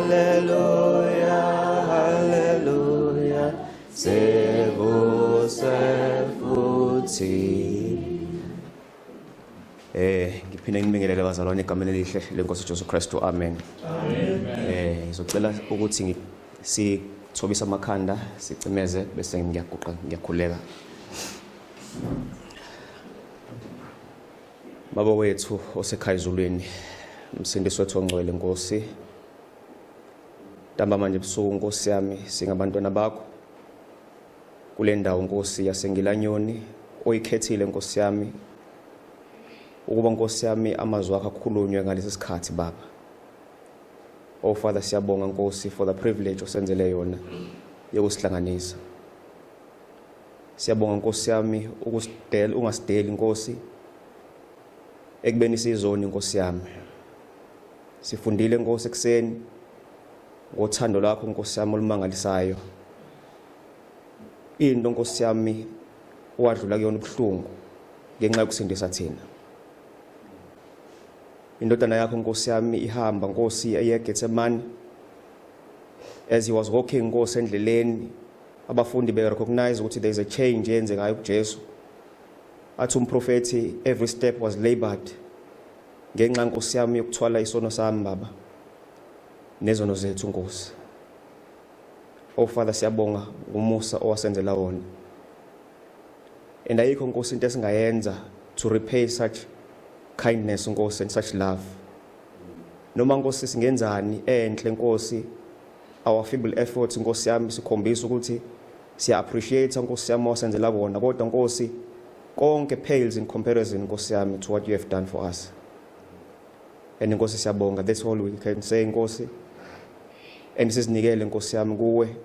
Haleluya, haleluya, sevuse futhi. Ngiphinde ngibingelele bazalwane egameni elihle lenkosi Jesu Kristu. Amen. Amen. Ngizocela ukuthi sithobise amakhanda, sicimeze bese ngiyaguqa ngiyakhuleka. Baba wethu osekhaya ezulwini, msindisi wethu ongcwele Nkosi. Ntambama nje ebusuku Nkosi yami singabantwana bakho. Kule ndawo Nkosi yaseNgilanyoni oyikhethile Nkosi yami ukuba Nkosi yami amazwi akho akhulunywe ngalesi sikhathi Baba. Oh Father siyabonga Nkosi for the privilege osenzele yona yokusihlanganisa. Siyabonga Nkosi yami ukusidela ungasideli Nkosi ekubeni sizoni Nkosi yami. Sifundile Nkosi ekuseni ngothando lwakho Nkosi yami olumangalisayo. Into Nkosi yami owadlula kuyona ubuhlungu ngenxa yokusindisa thina. Indodana yakho Nkosi yami ihamba Nkosi eye Getsemane as he was walking Nkosi endleleni abafundi be recognize ukuthi there is a change eyenzekayo kuJesu. Athi umprofethi every step was labored ngenxa Nkosi yami yokuthwala isono sami baba nezono zethu Nkosi. Oh Father siyabonga ngomusa owasenzela wona. And ayikho Nkosi into esingayenza to repay such kindness Nkosi and such love. Noma Nkosi singenzani enhle Nkosi our feeble efforts Nkosi yami sikhombisa ukuthi siya appreciate Nkosi yami owasenzela kona kodwa Nkosi konke pales in comparison Nkosi yami to what you have done for us. And Nkosi siyabonga, that's all we can say Nkosi. And sizinikele Nkosi yami kuwe.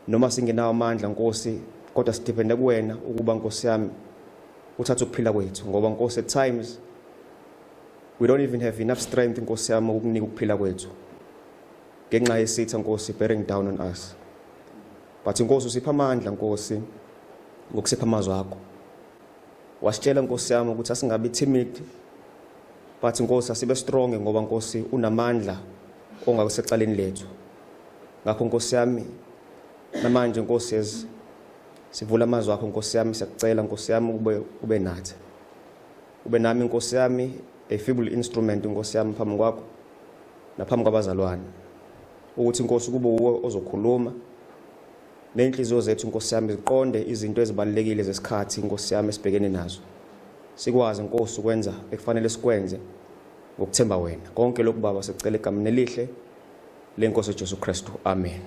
Noma singenawo amandla Nkosi, kodwa sidepende kuwena ukuba Nkosi yami uthathe ukuphila kwethu ngoba Nkosi at times we don't even have enough strength Nkosi yami ukukunika ukuphila kwethu. Ngenxa yesitha Nkosi bearing down on us. But Nkosi usipha amandla Nkosi ngokusipha amazwi akho. Wasitshela Nkosi yami ukuthi asingabi timid but Nkosi asibe strong ngoba Nkosi unamandla ongakusecaleni lethu. Ngakho Nkosi yami namanje Nkosi yes sivula amazwi akho Nkosi yami siyakucela Nkosi yami ube nathi. Ube nami Nkosi yami a feeble instrument Nkosi yami phambi kwakho naphambi kwabazalwane. Ukuthi Nkosi kube uwe ozokhuluma nenhliziyo zethu Nkosi yami ziqonde izinto ezibalulekile zesikhathi Nkosi yami esibhekene nazo. Sikwazi Nkosi ukwenza ekufanele sikwenze ngokuthemba wena. Konke lokhu Baba sicela egameni elihle lenkosi uJesu Kristu. Amen.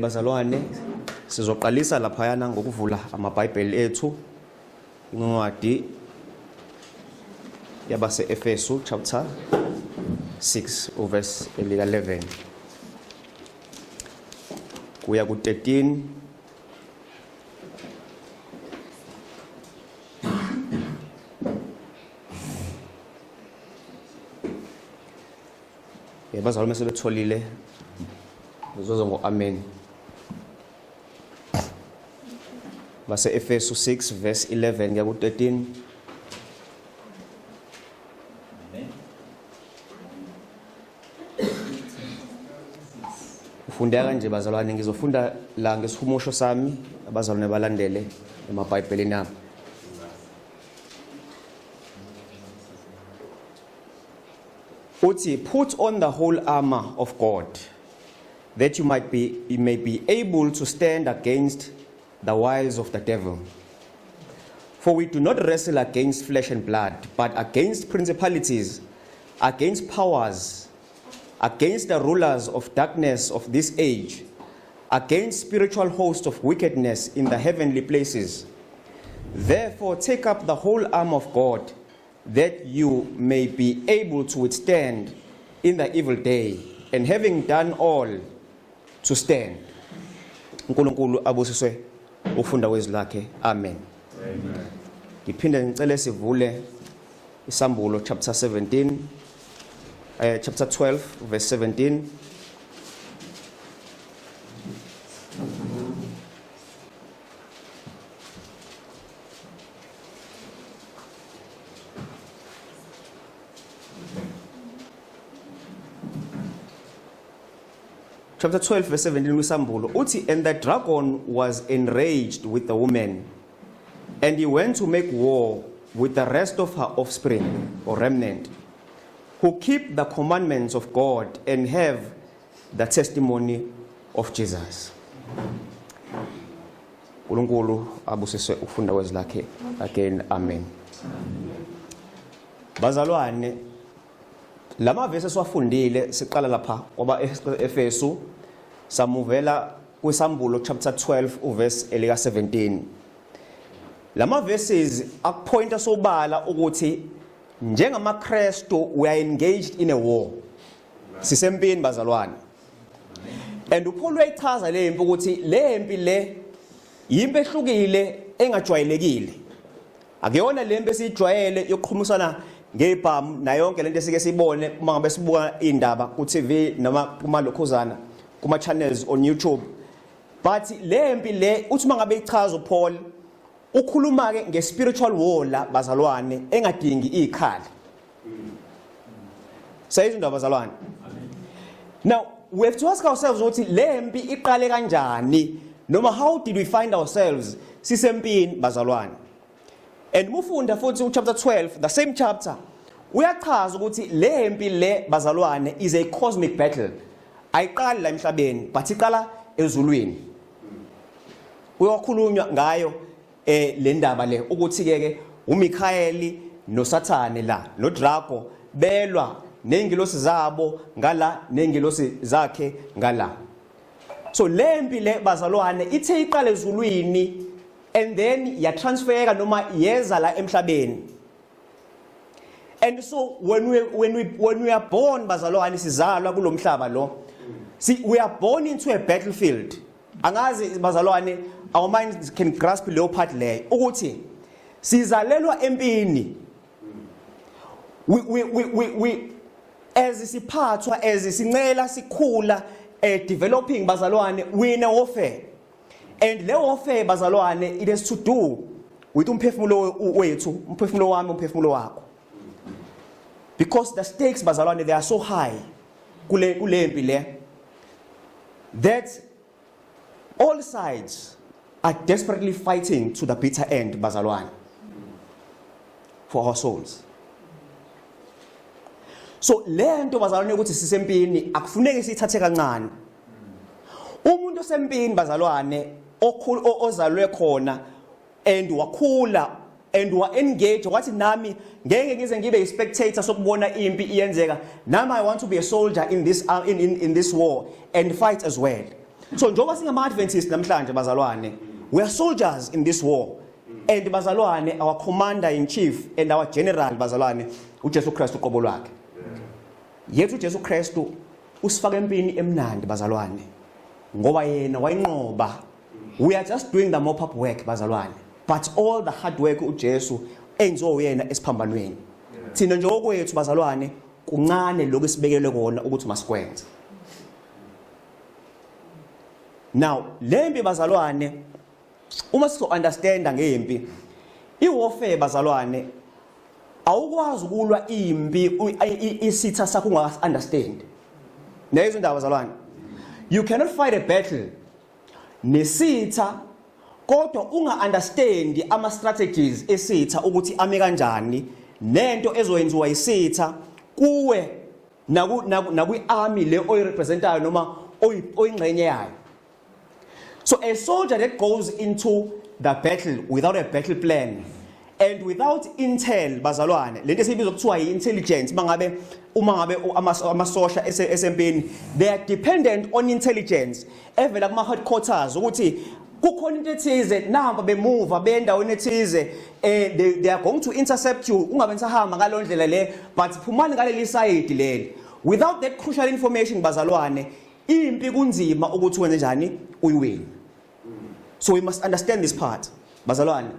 Bazalwane sizoqalisa laphayana ngokuvula amaBhayibheli ethu incwadi yabase-Efesu chapter 6 uverse elika 11 kuya ku-13. Bazalwane sebetholile ngizoza ngo-amen. Base-Efesu 6 verse 11 kuya ku-13. Ufundeka kanje bazalwane, ngizofunda la ngesihumusho sami, abazalwane balandele emabhayibhelini abo. Uthi put on the whole armor of God that you may be able to stand against the wiles of the devil. For we do not wrestle against flesh and blood, but against principalities, against powers, against the rulers of darkness of this age, against spiritual hosts of wickedness in the heavenly places. Therefore take up the whole armor of God, that you may be able to withstand in the evil day, and having done all, to stand. uNkulunkulu abusiswe ufunda kwezwi lakhe. Amen. Amen. Ngiphinde ngicele sivule isambulo chapter 17 chapter 12 verse 17. Chapter 12 verse 17 kwiSambulo uthi, "And the dragon was enraged with the woman, and he went to make war with the rest of her offspring or remnant, who keep the commandments of God and have the testimony of Jesus." uNkulunkulu abusise ukufunda kwezwi lakhe again. Amen. Bazalwane, lamavesi esiwafundile, siqala lapha kwaba Efesu, samuvela kwiSambulo chapter 12 uverse elika 17. Lama verses akupointa sobala ukuthi njengamaKristu we are engaged in a war. Sisempini, bazalwane. And uPaul uyayichaza le mpi ukuthi le mpi le yimpi ehlukile, engajwayelekile. Akuyona le mpi esiyijwayele yokuqhumisana ngebhamu nayonke lento esike siyibone uma ngabe sibuka indaba ku TV noma kuma lokhuzana kuma channels on YouTube. But le mpi le, uthi mangabe ichaza uPaul, ukhuluma ke nge-spiritual war la, bazalwane, engadingi izikhali. Sayizwa indaba, bazalwane? Now we have to ask ourselves ukuthi le mpi iqale kanjani, noma how did we find ourselves sisempini, bazalwane? And mufunda futhi uchapter 12, the same chapter, uyachaza ukuthi le mpi le, bazalwane, is a cosmic battle. Ayiqali la emhlabeni, but iqala ezulwini. Uyakhulunywa ngayo le ndaba le ukuthi ke uMikaeli noSathane la noDrago belwa nengilosi zabo ngala, nengilosi zakhe ngala. So lempi le, bazalwane, ithe iqala ezulwini and then yatransferka noma yeza la emhlabeni. And so when we are born, bazalwane, sizalwa kulomhlaba lo, see, we are born into a battlefield. Angazi, bazalwane, our minds can grasp leyo part leyo ukuthi sizalelwa empini. We as siphathwa, as sincela, sikhula, developing, bazalwane, we in a warfare. And le warfare, bazalwane, it has to do with umphefumulo wethu, umphefumulo wami, umphefumulo wakho, because the stakes, bazalwane, they are so high kule mpi le that all sides are desperately fighting to the bitter end, bazalwane, for our souls. So lento, bazalwane, ukuthi sisempini, akufuneki siyithathe kancane. Umuntu osempini, bazalwane, ozalwe khona and wakhula and wa engage, wathi, "Nami ngeke ngize ngibe i spectator sokubona impi iyenzeka. Nami I want to be a soldier in this war and fight as well." So njengoba singama Adventists namhlanje, bazalwane, we are soldiers in this war. And bazalwane, our commander in chief and our general, bazalwane, uJesu Christ uqobo lwakhe. Yethu uJesu Kristu usifaka empini emnandi, bazalwane, ngoba yena wayinqoba. We are just doing the mop up work, bazalwane, but all the hard work uJesu enziwe uyena esiphambanweni. Thina nje okwethu, bazalwane, kuncane lokho esibekelwe kona ukuthi masikwenze. Now lempi, bazalwane, uma sizo understanda ngempi, iwarfare, bazalwane, awukwazi ukulwa impi isitha sakho ungaka understand. Nezo indaba, bazalwane, you cannot fight a battle nesitha kodwa unga understand ama strategies esitha ukuthi ame kanjani, nento ezoyenziwa isitha kuwe nakwi army le oyirepresentayo noma oyingxenye yayo. So a soldier that goes into the battle without a battle plan and without intel, bazalwane, lento esiyibiza kuthiwa i-intelligence, mangabe uma ngabe amasosha esempini, they are dependent on intelligence evela kuma headquarters ukuthi kukhona into ethize, namba bemuva bendaweni ethize, they are going to intercept you, ungabe nisahamba ngalo ndlela le, but phumani ngaleli side leli. Without that crucial information, bazalwane, impi kunzima ukuthi wenze njani, uyiwin. So we must understand this part, bazalwane.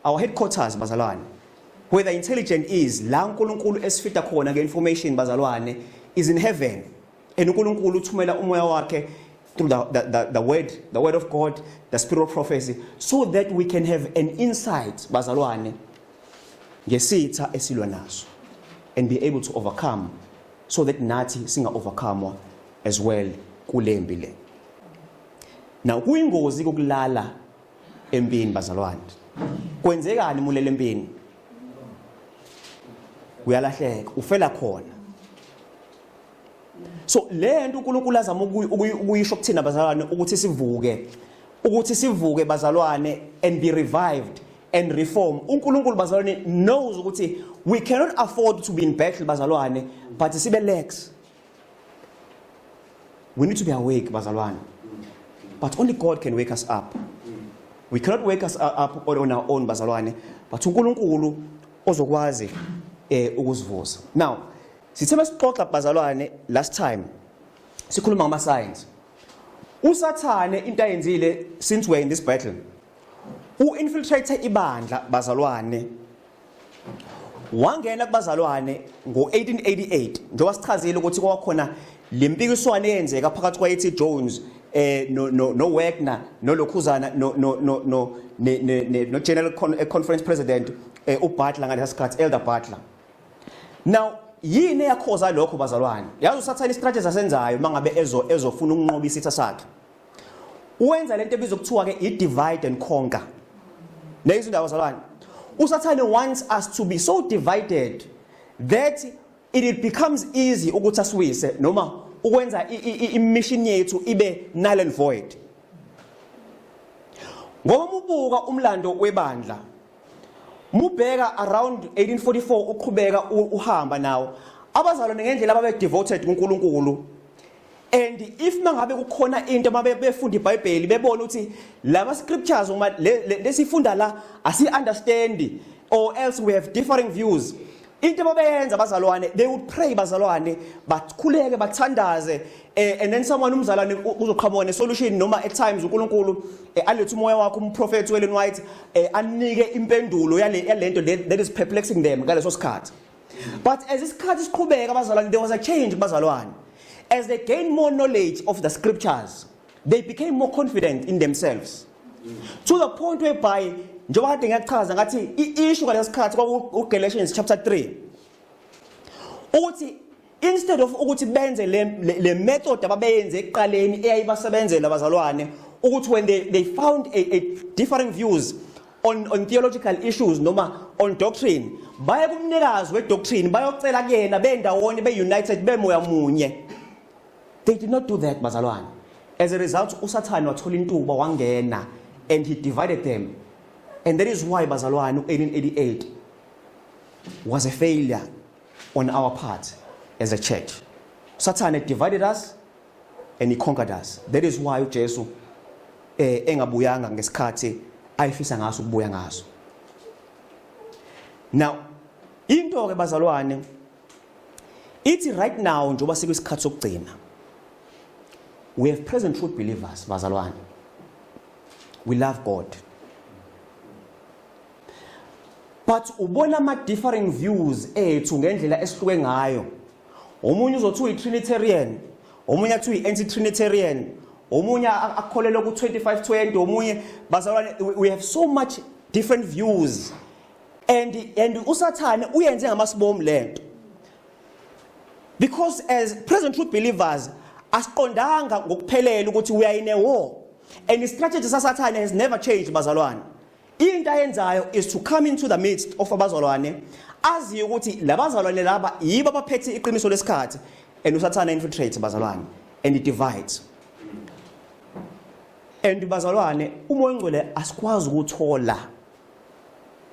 Our headquarters, bazalwane, where the intelligence is, la uNkulunkulu esifida khona nge-information, bazalwane, is in heaven. And uNkulunkulu uthumela umoya wakhe through the word of God, the spirit of prophecy, so that we can have an insight, bazalwane, ngesitha esilwa naso and be able to overcome, so that nathi singa overcome as well. Kulempi le. Now kuyingozi ukulala empini, bazalwane. Kwenzekani mulele empini? Uyalahleka, ufela khona. So le nto uNkulunkulu azama ukuyisho kuthina, bazalwane, ukuthi sivuke, bazalwane, and be revived and reform. UNkulunkulu, bazalwane, knows ukuthi we cannot afford to be in battle, bazalwane, but sibe lax. We need to be awake, bazalwane, but only God can wake us up. We cannot wake us up on our own, bazalwane, but uNkulunkulu ozokwazi ukusivusa. Now sithe masixoxa, bazalwane, last time sikhuluma ngama signs uSathane, into ayenzile since we're in this battle, u-infiltrate ibandla, bazalwane, wangena kubazalwane ngo-1888, njengoba sichazile ukuthi kwakhona lempikiswano eyenzeka phakathi kwa-A.T. Jones no Wagner nolokhuzana no General Conference President uButler ngalesa sikhathi, Elder Butler. Now yini eyakhoza lokho, bazalwane? Yazi uSathane istrategy asenzayo mangabe ezofuna ukunqoba isitha sakhe, wenza lento ebizwa kuthiwa ke i-divide and conquer. Lezi indaba, bazalwane, uSathane wants us to be so divided that it becomes easy ukuthi asiwise noma ukwenza i-mission yethu ibe null and void. Ngoba mubuka umlando webandla, mubheka around 1844, uqhubeka uhamba nawo, abazalwane ngendlela ababe devoted kuNkulunkulu, and if mangabe kukhona into mabe befunda iBhayibheli, bebona ukuthi lama scriptures uma lesifunda la asi understand or else we have differing views, into ababeyenza, abazalwane, they would pray, bazalwane, bakhuleke, bathandaze, and then someone, umzalwane, uzoqhamuka ne-solution, noma at times uNkulunkulu alethe umoya wakhe umprofeti Ellen White, anike impendulo yale yalento that is perplexing them ngaleso sikhathi. But as isikhathi siqhubeka, abazalwane, there was a change kubazalwane. As they gained more knowledge of the scriptures, they became more confident in themselves to the point whereby, njengoba kade ngiyachaza ngathi i-issue ngalesi sikhathi kwaku Galatians chapter 3, ukuthi instead of ukuthi benze le method ababeyenze ekuqaleni eyayibasebenzela, abazalwane, ukuthi when they found a different views on theological issues noma on doctrine, baye kumnikazi wedoctrine, bayocela kuyena bendawonye, be-united, bemoya munye. They did not do that, bazalwane. As a result, uSathane wathola intuba, wangena, and he divided them. And that is why, bazalwane, u-1888 was a failure on our part as a church. Sathane divided us and he conquered us. That is why uJesu engabuyanga ngesikhathi ayifisa ngaso ukubuya ngaso. Now into ke, bazalwane, ithi right now, njengoba sikwisikhathi sokugcina, we have present truth believers, bazalwane. We love God, but ubona ama differing views ethu ngendlela esihluke ngayo. Omunye uzothi uyi-Trinitarian, omunye athi uyi-anti-Trinitarian, omunye akholelwa ku-2520, omunye. Bazalwane, we have so much different views, and uSathane uyenze ngamasibomu lento, because as present truth believers asiqondanga ngokuphelele ukuthi we are in a war, and the strategy saSathane has never changed, bazalwane. Into ayenzayo is to come into the midst of abazalwane aziyo ukuthi labazalwane laba yibo abaphethe iqiniso lesikhathi, and uSathane infiltrates, bazalwane, and he divides. And bazalwane, uMoya oNgcwele asikwazi ukuthola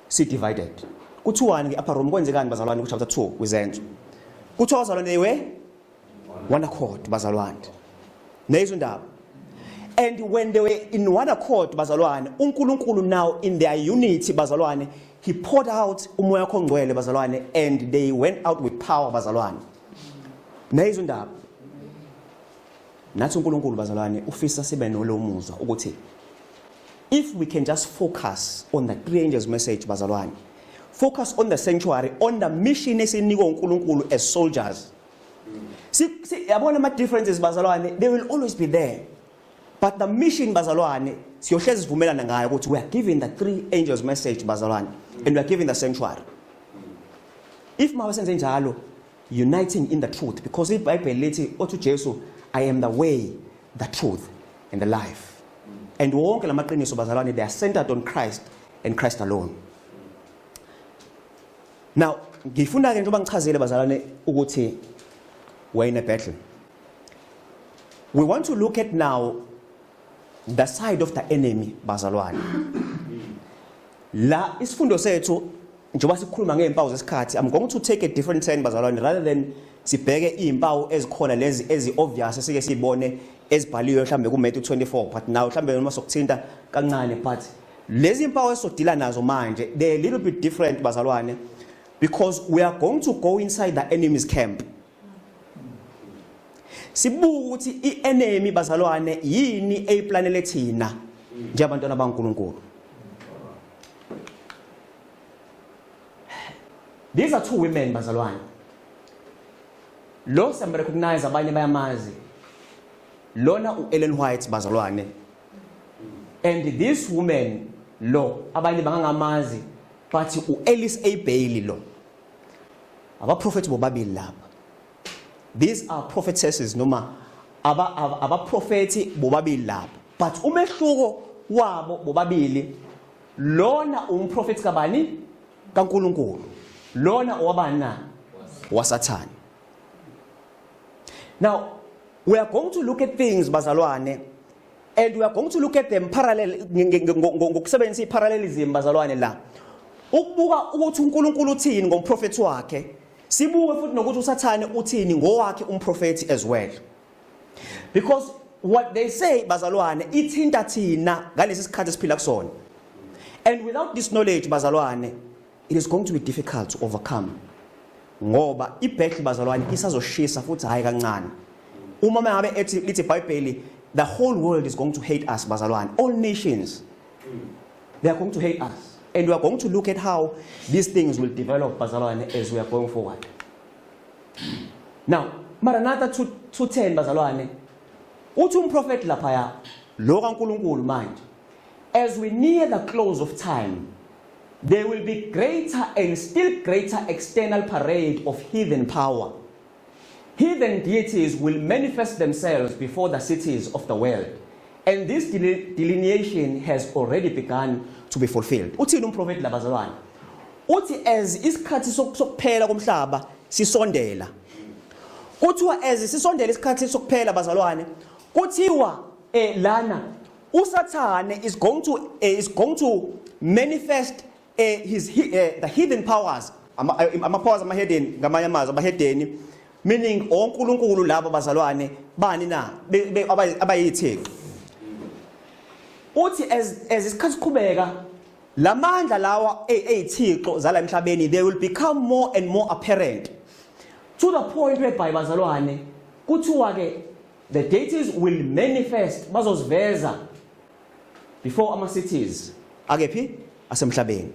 si divided. Kuthiwani ke upper room? Kwenzekani, bazalwane, ku chapter 2 kwiZenzo? Kuthiwa, bazalwane, they were one accord, bazalwane. Neyizwe indaba. And when they were in one accord, bazalwane, uNkulunkulu now in their unity, bazalwane, he poured out uMoya wakho oNgcwele, bazalwane, and they went out with power, bazalwane. Neyizwe indaba. Nathi uNkulunkulu, bazalwane, ufisa sibe nolo muzwa ukuthi if we can just focus on the three angels message, bazalwane, focus on the sanctuary, on the mission esinikwe uNkulunkulu as soldiers. Si yabona ama differences, bazalwane, they will always be there, but the mission, bazalwane, siyohlezi sivumelana ngayo ukuthi we are given the three angels message, bazalwane, and we are given the sanctuary. If mawe senze njalo, uniting in the truth, because iBhayibheli lithi, othi uJesu, "I am the way, the truth and the life. And wonke lamaqiniso, bazalwane, they are centered on Christ and Christ alone. Now ngifuna ke, njengoba ngichazile, bazalwane, ukuthi we're in a battle, we want to look at now the side of the enemy, bazalwane. La isifundo sethu, njengoba sikhuluma ngezimpawu zesikhathi, I'm going to take a different turn, bazalwane. Rather than sibheke izimpawu ezikhona lezi ezi obvious esike sibone ezibhaliwe mhlambe ku Matthew 24, but now mhlambe noma sokuthinta kancane, but lezi impawu esizodila nazo manje, they a little bit different, bazalwane, because we are going to go inside the enemy's camp, sibuka ukuthi i-enemy, bazalwane, yini eyiplanele thina njengabantwana baNkulunkulu. These are two women, bazalwane. Lo siyam-recognize, abanye bayamazi. Lona u-Ellen White, bazalwane. And this woman lo abanye bangangamazi, but u-Alice A Bailey lo. Abaprofethi bobabili lapha. These are prophetesses noma abaprofethi bobabili lapha. But umehluko wabo bobabili, lona umprofethi kabani? KaNkulunkulu. Lona owabani na? WaSathane. Now we are going to look at things, bazalwane, and we are going to look at them parallel ngokusebenzisa iparallelism, bazalwane, la ukubuka ukuthi uNkulunkulu uthini ngomprofethi wakhe, sibuke futhi nokuthi uSathane uthini ngowakhe umprofethi as well, because what they say, bazalwane, ithinta thina ngalesi sikhathi esiphila kusona. And without this knowledge, bazalwane, it is going to be difficult to overcome, ngoba ibattle, bazalwane, isazoshisa futhi hayi kancane. Uma mangabe ethi lithi iBhayibheli the whole world is going to hate us, bazalwane, all nations, they are going to hate us, and we are going to look at how these things will develop, bazalwane, as we are going forward. Now Maranatha 2:10, bazalwane, uthi umprofeti laphaya lo kaNkulunkulu manje, "As we near the close of time, there will be greater and still greater external parade of heathen power. Heathen deities will manifest themselves before the cities of the world, and this delineation has already begun to be fulfilled." Uthini umprofeti labazalwane? Uthi as isikhathi sokuphela komhlaba sisondela, kuthiwa as sisondela isikhathi sokuphela, bazalwane, kuthiwa lana uSathane is going to manifest the heathen powers, ama powers ama heathen, ngamanye amazwi abahedeni, meaning onkulunkulu labo, bazalwane, bani na abayithixo. Uthi as isikhathi siqhubeka, lamandla lawa eyithixo zala emhlabeni, they will become more and more apparent to the point whereby, bazalwane, kuthiwa ke the deities will manifest, bazoziveza before ama cities akephi asemhlabeni.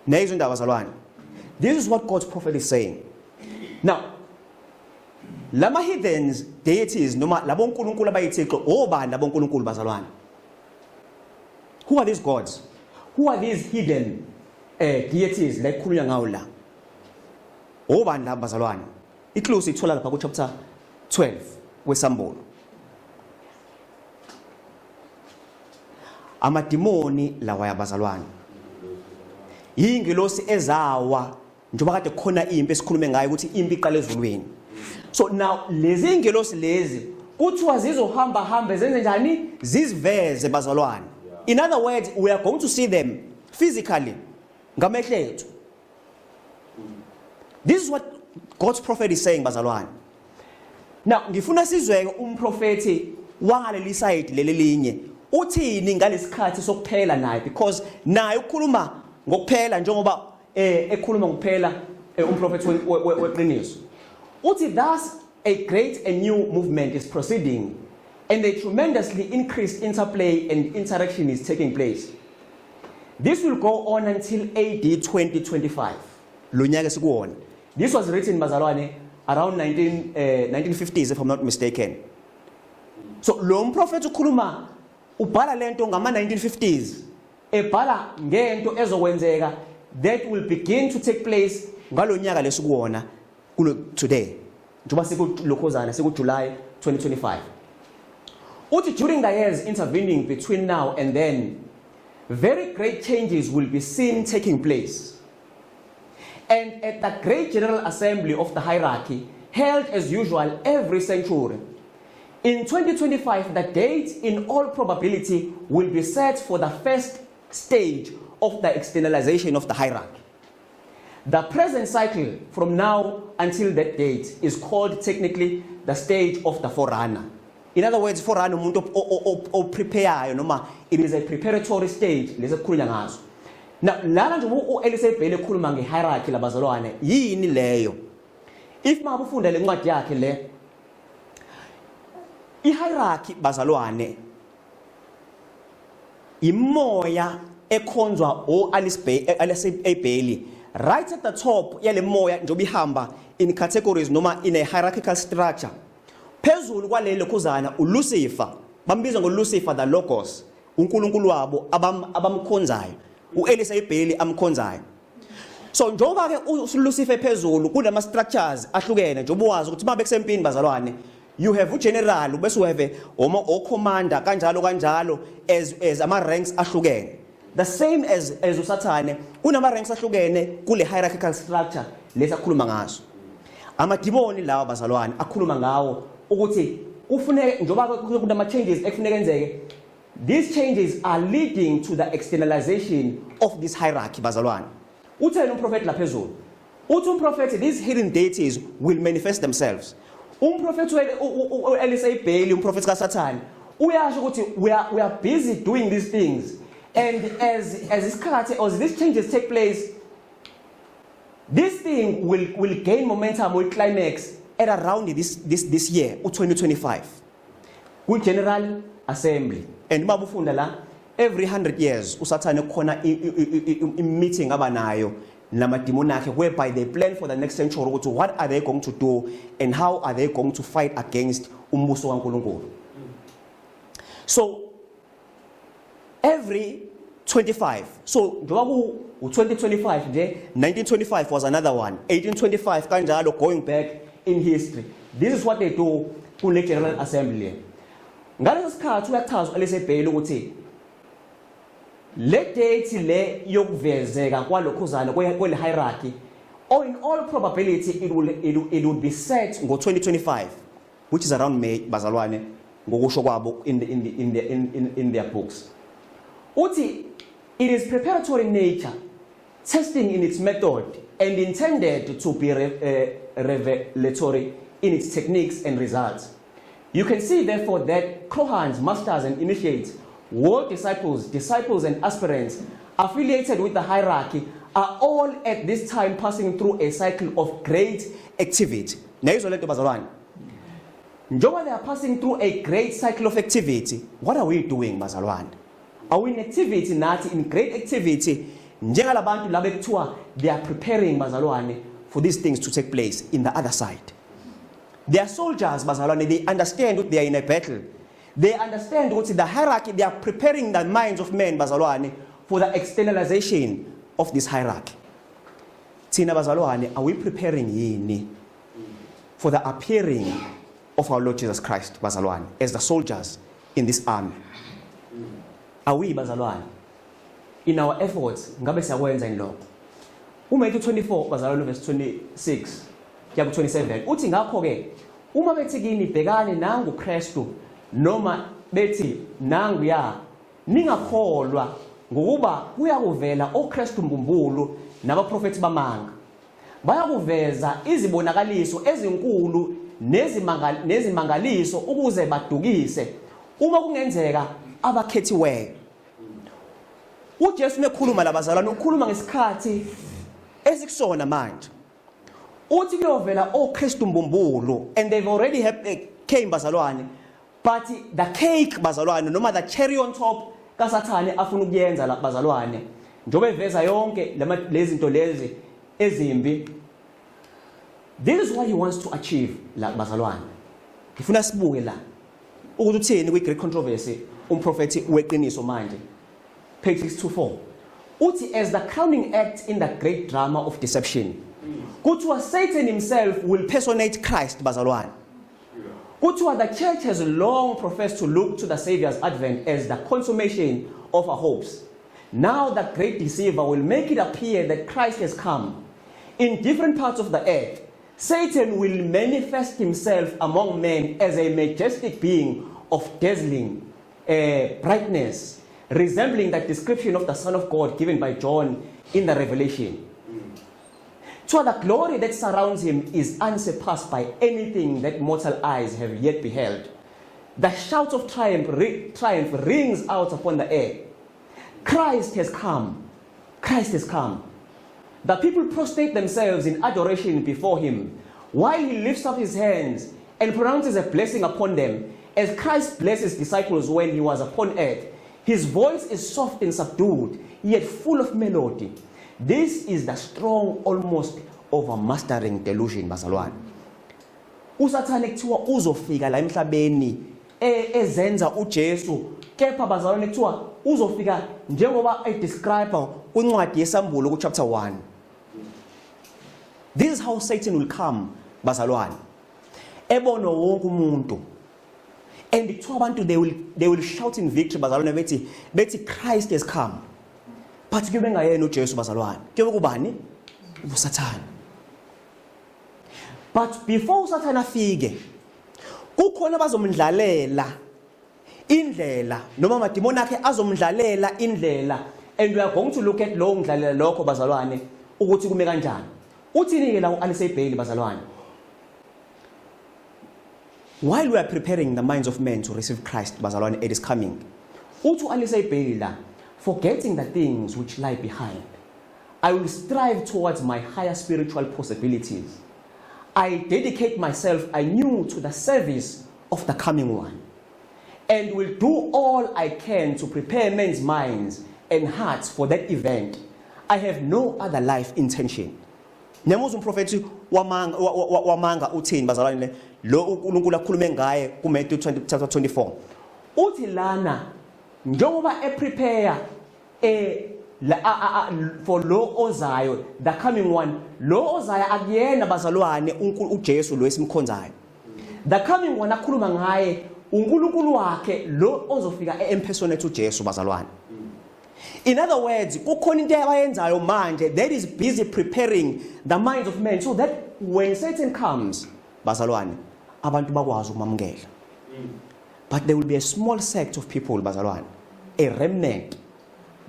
Neyizwe indaba, bazalwane. This is what God's prophet is saying. Now lama heathens deities noma labo nkulunkulu abayithixo, obani labo nkulunkulu, bazalwane? Who are these gods? Who are these hidden deities la kukhulunywa ngawo la? Obani laba, bazalwane? Iclue sithola lapha ku chapter 12 weSambulo. Amadimoni lawa, yabazalwane, yingilosi ezawa njengoba kade khona impi esikhulume ngayo ukuthi impi iqala ezulwini. So now lezi ingelosi lezi kuthiwa zizohamba hambe zenze njani? Ziziveze, bazalwane. In other words, we are going to see them physically ngamehlo ethu. This is what God's prophet is saying, bazalwane. Now ngifuna sizweke umprofeti wangaleli side leli linye uthini ngalesikhathi sokuphela naye, because naye ukukhuluma ngokuphela njengoba ekhuluma ngokuphela umprofeti weqiniso. Uthi, "Thus a great and new movement is proceeding, and a tremendously increased interplay and interaction is taking place. This will go on until AD 2025." Lo nyaka esikuwona. This was written, bazalwane, around 1950s, if I'm not mistaken. So lo mprofeti ukhuluma, ubhala lento ngama 1950s, ebhala ngento ezokwenzeka that will begin to take place ngalonyaka lesikuwona kulo today, njengoba sekulokhozana seku July 2025. Uthi during the years intervening between now and then, very great changes will be seen taking place. And at the great general assembly of the hierarchy, held as usual every century, in 2025, the date in all probability will be set for the first stage of the externalization of the hierarchy. The present cycle from now until that date is called technically the stage of the forerunner. In other words, forerunner umuntu o-prepareyo noma it is a preparatory stage lesi ekukhulunywa ngaso. Now lana nje u-Alice Bailey ekhuluma nge-hierarchy labazalwane, yini leyo? If mangabe ufunda le ncwadi yakhe le, i-hierarchy bazalwane imoya ekhonzwa o-Alice Bay, Alice A Bailey. Right at the top yale moya, njengoba ihamba in categories noma in a hierarchical structure, phezulu kwalelo khuzana uLucifer, bambiza ngoLucifer the Logos, uNkulunkulu wabo abamkhonzayo, uAlice A Bailey amkhonzayo. So njengoba ke uLucifer phezulu, kunama structures ahlukene, njengoba wazi ukuthi mabe kusempini bazalwane, you have ugeneral, bese you have o commander, kanjalo kanjalo, as ama ranks ahlukene. The same as uSathane, kunama ranks ahlukene kule hierarchical structure lesakhuluma ngaso. Amadimoni lawa bazalwane akhuluma ngawo ukuthi kufuneke, njengoba kunama changes ekufuneka enzeke, these changes are leading to the externalization of this hierarchy bazalwane. Utheni umprofeti la phezulu? Uthi umprofeti these hidden deities will manifest themselves. Umprofeti u-Alice Bailey, umprofeti kaSathane, uyasho ukuthi we are busy doing these things, and as isikhathi or these changes take place, this thing will gain momentum, will climax at around this year u2025 ku General Assembly. And uma ufunda la, every 100 years uSathane kukhona i meeting abanayo namadimoni akhe, whereby they plan for the next century ukuthi what are they going to do and how are they going to fight against umbuso kaNkulunkulu. So every 25, so njengoba ku u2025 nje, 1925 was another one, 1825 kanjalo, going back in history, this is what they do kule General Assembly. Ngaleso sikhathi uyachaza uAlice Bailey ukuthi le date le yokuvezeka kwalokhuzana kwele hierarchy, or in all probability it will be set ngo2025, which is around May bazalwane, ngokusho kwabo in the, in the, in the, in, in, in their books. Uthi it is preparatory in nature, testing in its method and intended to be revelatory in its techniques and results. You can see therefore that Chohans, masters and initiates, world disciples, disciples and aspirants affiliated with the hierarchy are all at this time passing through a cycle of great activity. Nayizwa lento bazalwane? Njengoba they are passing through a great cycle of activity, what are we doing bazalwane? Are we in activity nathi, in great activity njengalabantu laba ekuthiwa they are preparing bazalwane for these things to take place in the other side? They are soldiers bazalwane. They understand that they are in a battle. They understand ukuthi the hierarchy, they are preparing the minds of men bazalwane for the externalization of this hierarchy. Thina bazalwane, are we preparing yini for the appearing of our Lord Jesus Christ bazalwane, as the soldiers in this army? Are we bazalwane, in our efforts, ngabe siyakwenza yini lokho? UMatthew 24 bazalwane, verse 26 kuya ku 27, uthi ngakho ke uma bethi kini, "Bhekani, nangu Kristu," noma bethi, "Nangu ya," ningakholwa, ngokuba kuyakuvela oKristu mbumbulu nabaprofeti bamanga, bayakuveza izibonakaliso ezinkulu nezimangaliso ukuze badukise, uma kungenzeka, abakhethiweyo. UJesu mekhuluma labazalwane, ukhuluma ngesikhathi esikusona manje. Uthi kuyovela oKristu mbumbulu, and they've already have came bazalwane, but the cake bazalwane, noma the cherry on top kaSathane afuna ukuyenza la bazalwane, njengoba eveza yonke lezi zinto lezi ezimbi, this is what he wants to achieve la bazalwane. Ngifuna sibuke la ukuthi uthini kwi Great Controversy umprofeti weqiniso manje, page 624. Uthi as the crowning act in the great drama of deception, kuthiwa Satan himself will personate Christ bazalwane. Kuthiwa the church has long professed to look to the Savior's advent as the consummation of our hopes. Now the great deceiver will make it appear that Christ has come. In different parts of the earth, Satan will manifest himself among men as a majestic being of dazzling brightness, resembling the description of the Son of God given by John in the Revelation. So the glory that surrounds him is unsurpassed by anything that mortal eyes have yet beheld. The shout of triumph rings out upon the air. Christ has come. Christ has come. The people prostrate themselves in adoration before him while he lifts up his hands and pronounces a blessing upon them. As Christ blessed his disciples when he was upon earth, his voice is soft and subdued, yet full of melody. This is the strong, almost overmastering delusion, bazalwane. USathane kuthiwa uzofika la emhlabeni ezenza uJesu, kepha bazalwane, kuthiwa uzofika njengoba edescribe kwincwadi yeSambulo ku chapter 1. This is how Satan will come, bazalwane, ebona wonke umuntu, and kuthiwa abantu they will shout in victory, bazalwane, bethi Christ has come, but kube ngayena uJesu, bazalwane, kuyobe kubani? USathane. But before uSathane afike, kukhona abazomdlalela indlela noma amadimoni akhe azomdlalela indlela, and we are going to look at lo ngidlalela lokho, bazalwane, ukuthi kume kanjani. Uthini ke la uAlice Bailey, bazalwane? While we are preparing the minds of men to receive Christ, bazalwane, it is coming. Uthi uAlice Bailey la, "Forgetting the things which lie behind, I will strive towards my higher spiritual possibilities. I dedicate myself anew to the service of the coming one and will do all I can to prepare men's minds and hearts for that event. I have no other life intention." Niyamuzwa umprofethi wamanga uthini, bazalwane? Le lo uNkulunkulu akhulume ngaye kuMatthew 20 chapter 24, uthi lana njengoba eprepare for lo ozayo, the coming one, lo ozayo akuyena, bazalwane, uJesu lo esimkhonzayo. The coming one akhuluma ngaye uNkulunkulu wakhe lo ozofika e-impersonate uJesu, bazalwane. In other words, kukhona into abayenzayo manje that is busy preparing the minds of men so that when Satan comes, bazalwane, abantu bakwazi ukumamukela. But there will be a small sect of people, bazalwane, a remnant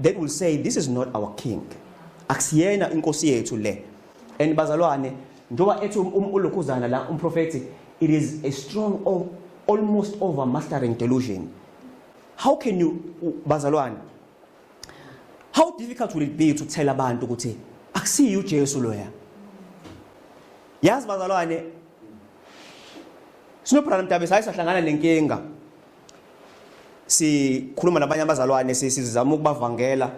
that will say, "This is not our king, akusiyena inkosi yethu le." And bazalwane, njengoba ethi ulokhuzana la umprofeti, it is a strong almost overmastering delusion. How can you, bazalwane, how difficult will it be to tell abantu ukuthi akusiyo uJesu loya? Yazi bazalwane, sinoBrother Mdabe sayi sahlangana nenkinga, sikhuluma nabanye abazalwane, sizama ukubavangela,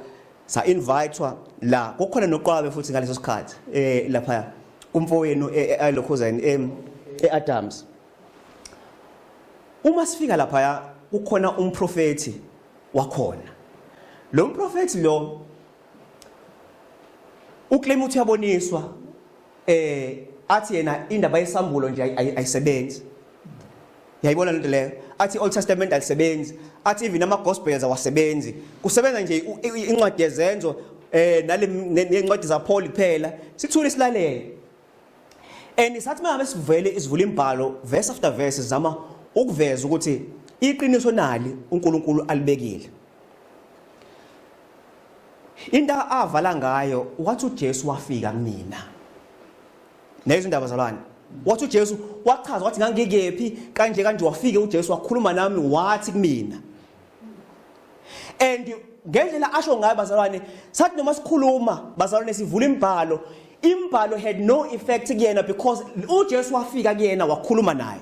sa invitewa la kukhona noqwabe futhi ngaleso sikhathi lapha kumfowenu elokhuzeni eAdams. Uma sifika lapha, kukhona umprofeti wakhona. Lo mprofeti lo uclaim ukuthi uyaboniswa, athi yena indaba yesambulo nje ayisebenzi. Yayibona lento leyo, athi Old Testament alisebenzi, athi even ama gospels awasebenzi, kusebenza nje incwadi yeZenzo nale nencwadi zaPaul kuphela. Sithule silalele, and sathi mangabe sivele isivula imbhalo, verse after verse, sizama ukuveza ukuthi iqiniso nali uNkulunkulu alibekile. Into avala ngayo wathi uJesu wafika kumina. Nezo indaba zalwane, wathi uJesu wachaza, wathi ngangikephi, kanje kanje, wafika uJesu wakhuluma nami, wathi kumina. And ngendlela asho ngayo, bazalwane, sathi noma sikhuluma, bazalwane, sivula imbhalo, imbhalo had no effect kuyena because uJesu wafika kuyena wakhuluma naye.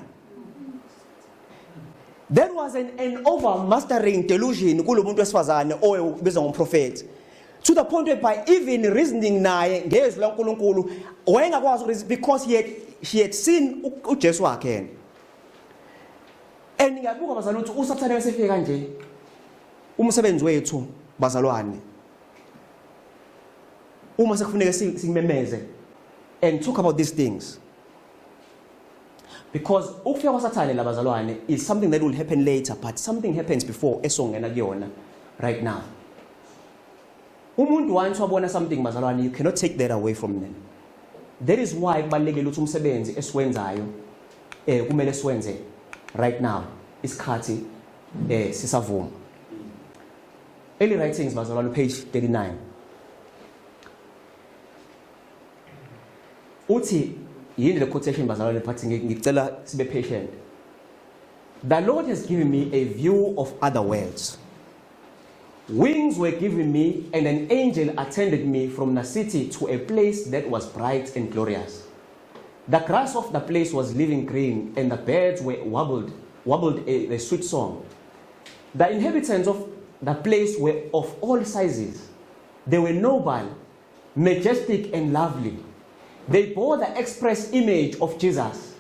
There was an overmastering delusion kulo muntu wesifazane oyobizwa ngomprofeti, to the point whereby even reasoning naye ngezwi laNkulunkulu wayengakwazi ukureason because he had seen uJesu wakhe yena. And ngiyabuka, bazalwane, ukuthi uSathane wesefike kanje. Umsebenzi wethu, bazalwane, uma sekufuneka simemeze and talk about these things. Because ukufika kwaSathane labazalwane is something that will happen later, but something happens before esongena kuyona right now. Umuntu once wabona something, bazalwane, you cannot take that away from them. That is why kubalulekile ukuthi umsebenzi esiwenzayo kumele siwenze right now, isikhathi sisavuma. Early Writings, bazalwane, page 39, uthi yini le quotation, bazalwane, but ngicela sibe patient. "The Lord has given me a view of other worlds. Wings were given me, and an angel attended me from the city to a place that was bright and glorious. The grass of the place was living green, and the birds were warbled a sweet song. The inhabitants of the place were of all sizes. They were noble, majestic, and lovely. They bore the express image of Jesus,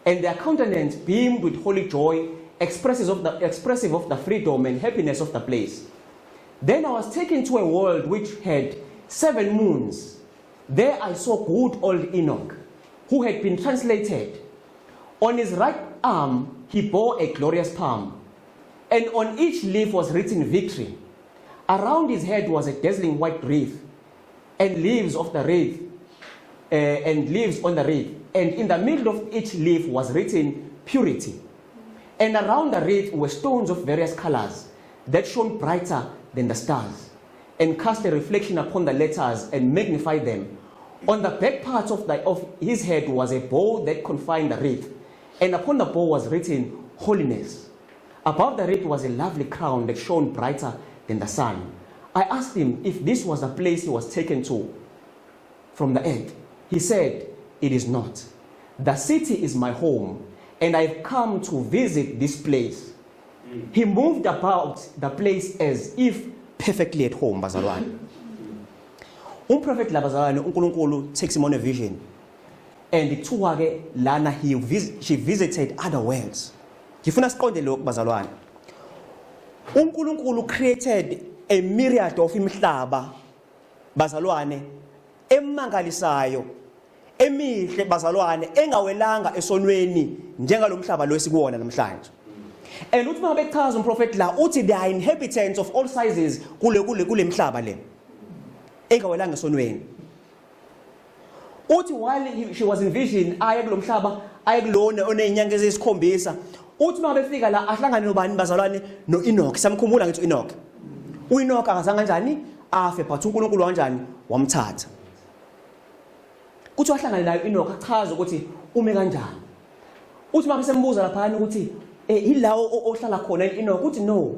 and their countenance beamed with holy joy, expressive of the freedom and happiness of the place. Then I was taken to a world which had seven moons. There I saw good old Enoch, who had been translated. On his right arm he bore a glorious palm, and on each leaf was written 'Victory.' Around his head was a dazzling white wreath, and leaves of the wreath, and leaves on the wreath. And in the middle of each leaf was written 'Purity.' And around the wreath were stones of various colors that shone brighter than the stars, and cast a reflection upon the letters and magnified them. On the back part of his head was a bow that confined the wreath, and upon the bow was written 'Holiness.' Above the wreath was a lovely crown that shone brighter than the sun. I asked him if this was the place he was taken to from the earth. He said, 'It is not. The city is my home, and I've come to visit this place.' He moved about the place as if perfectly at home." Bazalwane, umprofeti labazalwane, uNkulunkulu takes him on a vision and kuthiwa ke lana she visited other worlds. Ngifuna siqonde lokhu, bazalwane. uNkulunkulu created a myriad of imihlaba, bazalwane, emangalisayo, emihle, bazalwane, engawelanga esonweni njengalomhlaba lo esikuwona namhlanje. And uthi uma bechaza umprofeti la, uthi there are inhabitants of all sizes kule mhlaba le engawelanga esonweni. Uthi while she was in vision, aye kulomhlaba, aye kulona onezinyanga eziyisikhombisa. Uthi uma befika la, ahlangane nobani, bazalwane? No-Enoch. Samkhumbula ngithi u-Enoch, u-Enoch akazange kanjani afe, but uNkulunkulu kanjani wamthatha. Kuthi wahlangana naye u-Enoch, achaze ukuthi ume kanjani. Uthi uma besembuza laphana ukuthi ilawo ohlala khona Enoch, uthi, "No,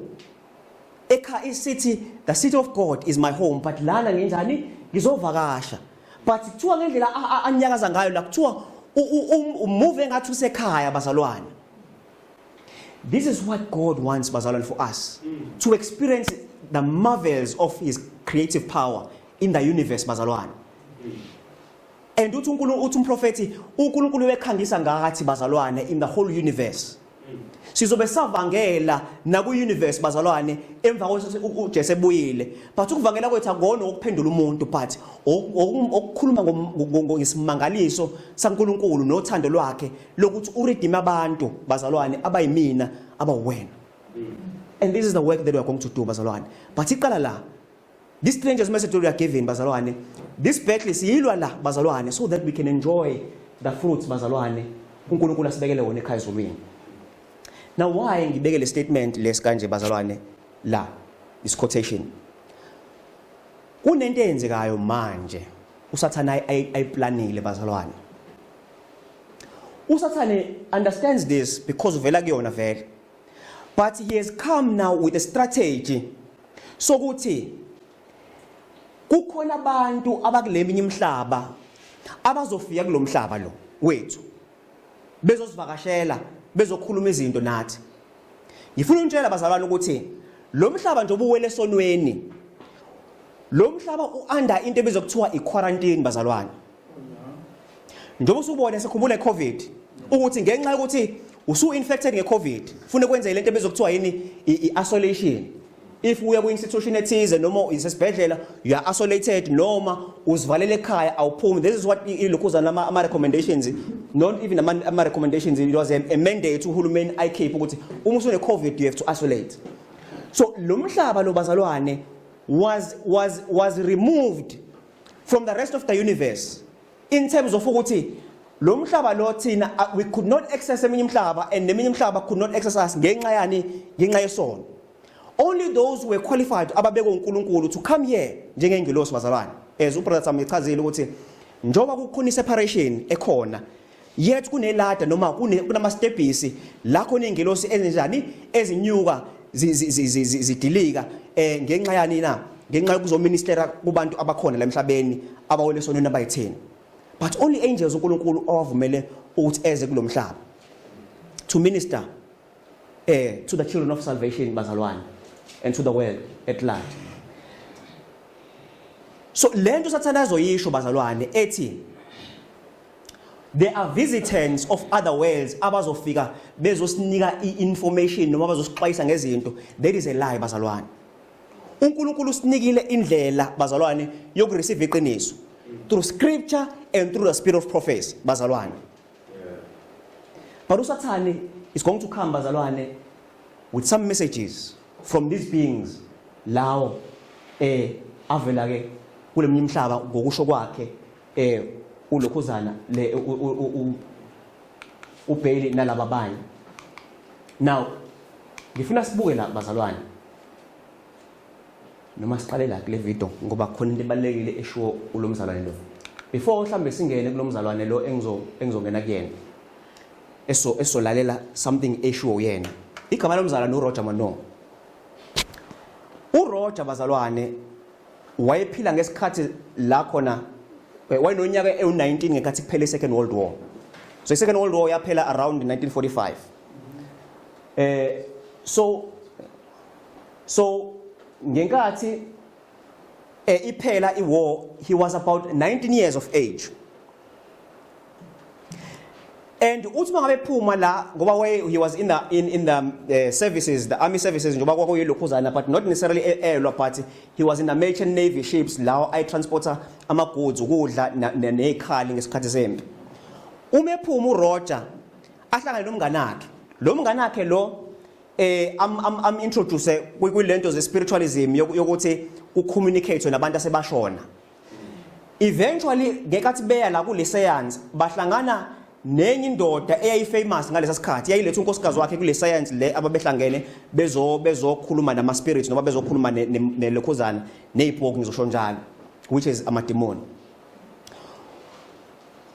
ekha i-city, the city of God is my home, but lana nginjani, ngizovakasha." But kuthiwa ngendlela anyakaza ngayo la, kuthiwa umove engathi usekhaya, bazalwane. This is what God wants, bazalwane, for us to experience the marvels of his creative power in the universe, bazalwane. And uthi uNkulunkulu, uthi umprofeti, uNkulunkulu wekhangisa ngathi, bazalwane, in the whole universe. Sizobe savangela naku universe, bazalwane, emva kokuthi uJesu ebuyile. But ukuvangela kwethu akona ukuphendula umuntu, but okukhuluma ngesimangaliso saNkulunkulu nothando lwakhe lokuthi uredeem abantu, bazalwane, abayimina, abawena. And this is the work that we are going to do, bazalwane. But iqala la. This stranger's message that we are given, bazalwane, this battle siyilwa la, bazalwane, so that we can enjoy the fruits, bazalwane, uNkulunkulu asibekele wona ekhaya ezulwini. Now, why ngibeke le statement lesi kanje, bazalwane, la this quotation? Kunento eyenzekayo manje uSathane ayiplanile, bazalwane. USathane understands this because uvela kuyona vele, but he has come now with a strategy sokuthi kukhona abantu abakuleminye imihlaba abazofika kulomhlaba lo wethu, bezosivakashela, bezokhuluma izinto nathi. Ngifuna ukutshela, bazalwane, ukuthi lo mhlaba nje obuwele esonweni, lo mhlaba u-under into ebizwa kuthiwa i-quarantine, bazalwane. Njengoba usubona, sekhumbula i-COVID, ukuthi ngenxa yokuthi usu-infected nge-COVID, funa kwenze lento ebizwa kuthiwa yini, i-isolation. If uya ku-institution ethize noma isesibhedlela, you are isolated noma uzivalele ekhaya, awuphumi. This is what ilokhuzana ama-recommendations, not even ama-recommendations, it was a mandate uhulumeni ayikhiphe ukuthi uma usune-COVID you have to isolate. So lo mhlaba lo, bazalwane, was removed from the rest of the universe in terms of ukuthi lo mhlaba lo thina we could not access eminye imihlaba and neminye imihlaba could not access us. Ngenxa yani? Ngenxa yesono. Only those who were qualified, ababekwe uNkulunkulu to come here njengengilosi, bazalwane, as ubrother Sam echazile ukuthi njoba kukhona iseparation ekhona, yet kuneladder noma kunama steps la khona ingilosi ezinjani ezinyuka zidilika ngenxa yani na? Ngenxa yokuzoministera kubantu abakhona la emhlabeni abawele esonweni abayitheni. But only angels uNkulunkulu owavumele ukuthi eze kulomhlaba to minister to the children of salvation, bazalwane, and to the world at large. So lento sathana azoyisho, bazalwane, ethi there are visitants of other worlds abazofika bezosinika i-information noma bazosixwayisa ngezinto, that is a lie, bazalwane. uNkulunkulu usinikile indlela, bazalwane, yokureceive iqiniso through scripture and through the spirit of prophecy, bazalwane. But usathane is going to come, bazalwane, with some messages from these beings lawo avela ke kuleminye imihlaba, ngokusho kwakhe ulokhuzana le uBailey nalaba abanye. Now ngifuna sibuke la, bazalwane, noma siqale la kule video, ngoba khona into ebalulekile eshiwo ulomzalwane lo before mhlambe singene kulomzalwane lo engizongena kuyena, eso esolalela something eshiwo yena. Igama lomzalwane uRoger Mano. uRoger, bazalwane, wayephila ngesikhathi la khona wayenonyaka ewu-19 ngenkathi kuphela i-Second World War. So i-Second World War yaphela around 1945. So ngenkathi iphela i-war, he was about 19 years of age. And uthi mangabe phuma la, ngoba he was in the services, the army services, njengoba kwakuyilokhuzana, but not necessarily elwa, but he was in the merchant navy ships lawo ayitransporta ama goods, ukudla nezikhali ngesikhathi sempi. Uma ephuma uRoger, ahlangane nomngane wakhe. Lo mngane wakhe lo am introduce kwilento ze spiritualism, yokuthi ku communicate nabantu asebashona. Eventually, ngenkathi beya la kule seance, bahlangana nenye indoda eyayifamous ngalesa sikhathi, yayiletha unkosikazi wakhe kule seance le ababehlangene bezokhuluma nama spirits noma bezokhuluma nelokhuzana nezipoki, ngizosho njalo, which is amademoni.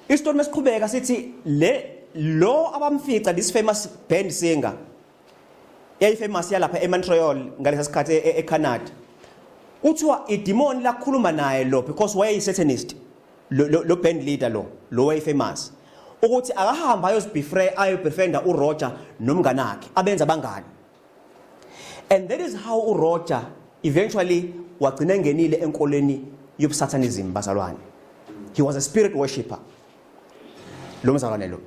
Isitori mesiqhubeka sithi le lo abamfica, this famous band singer yayifamous yalapha eMontreal ngalesa sikhathi eCanada, kuthiwa idemon lakhuluma naye lo, because wayeyi-satanist lo band leader lo wayefamous, ukuthi akahamba ayozibefriend, ayobefrienda uRoger nomngane wakhe, abenza abangani. And that is how uRoger eventually wagcina engenile enkolweni yobusatanism, bazalwane. He was a spirit worshipper lo mzalwane lo.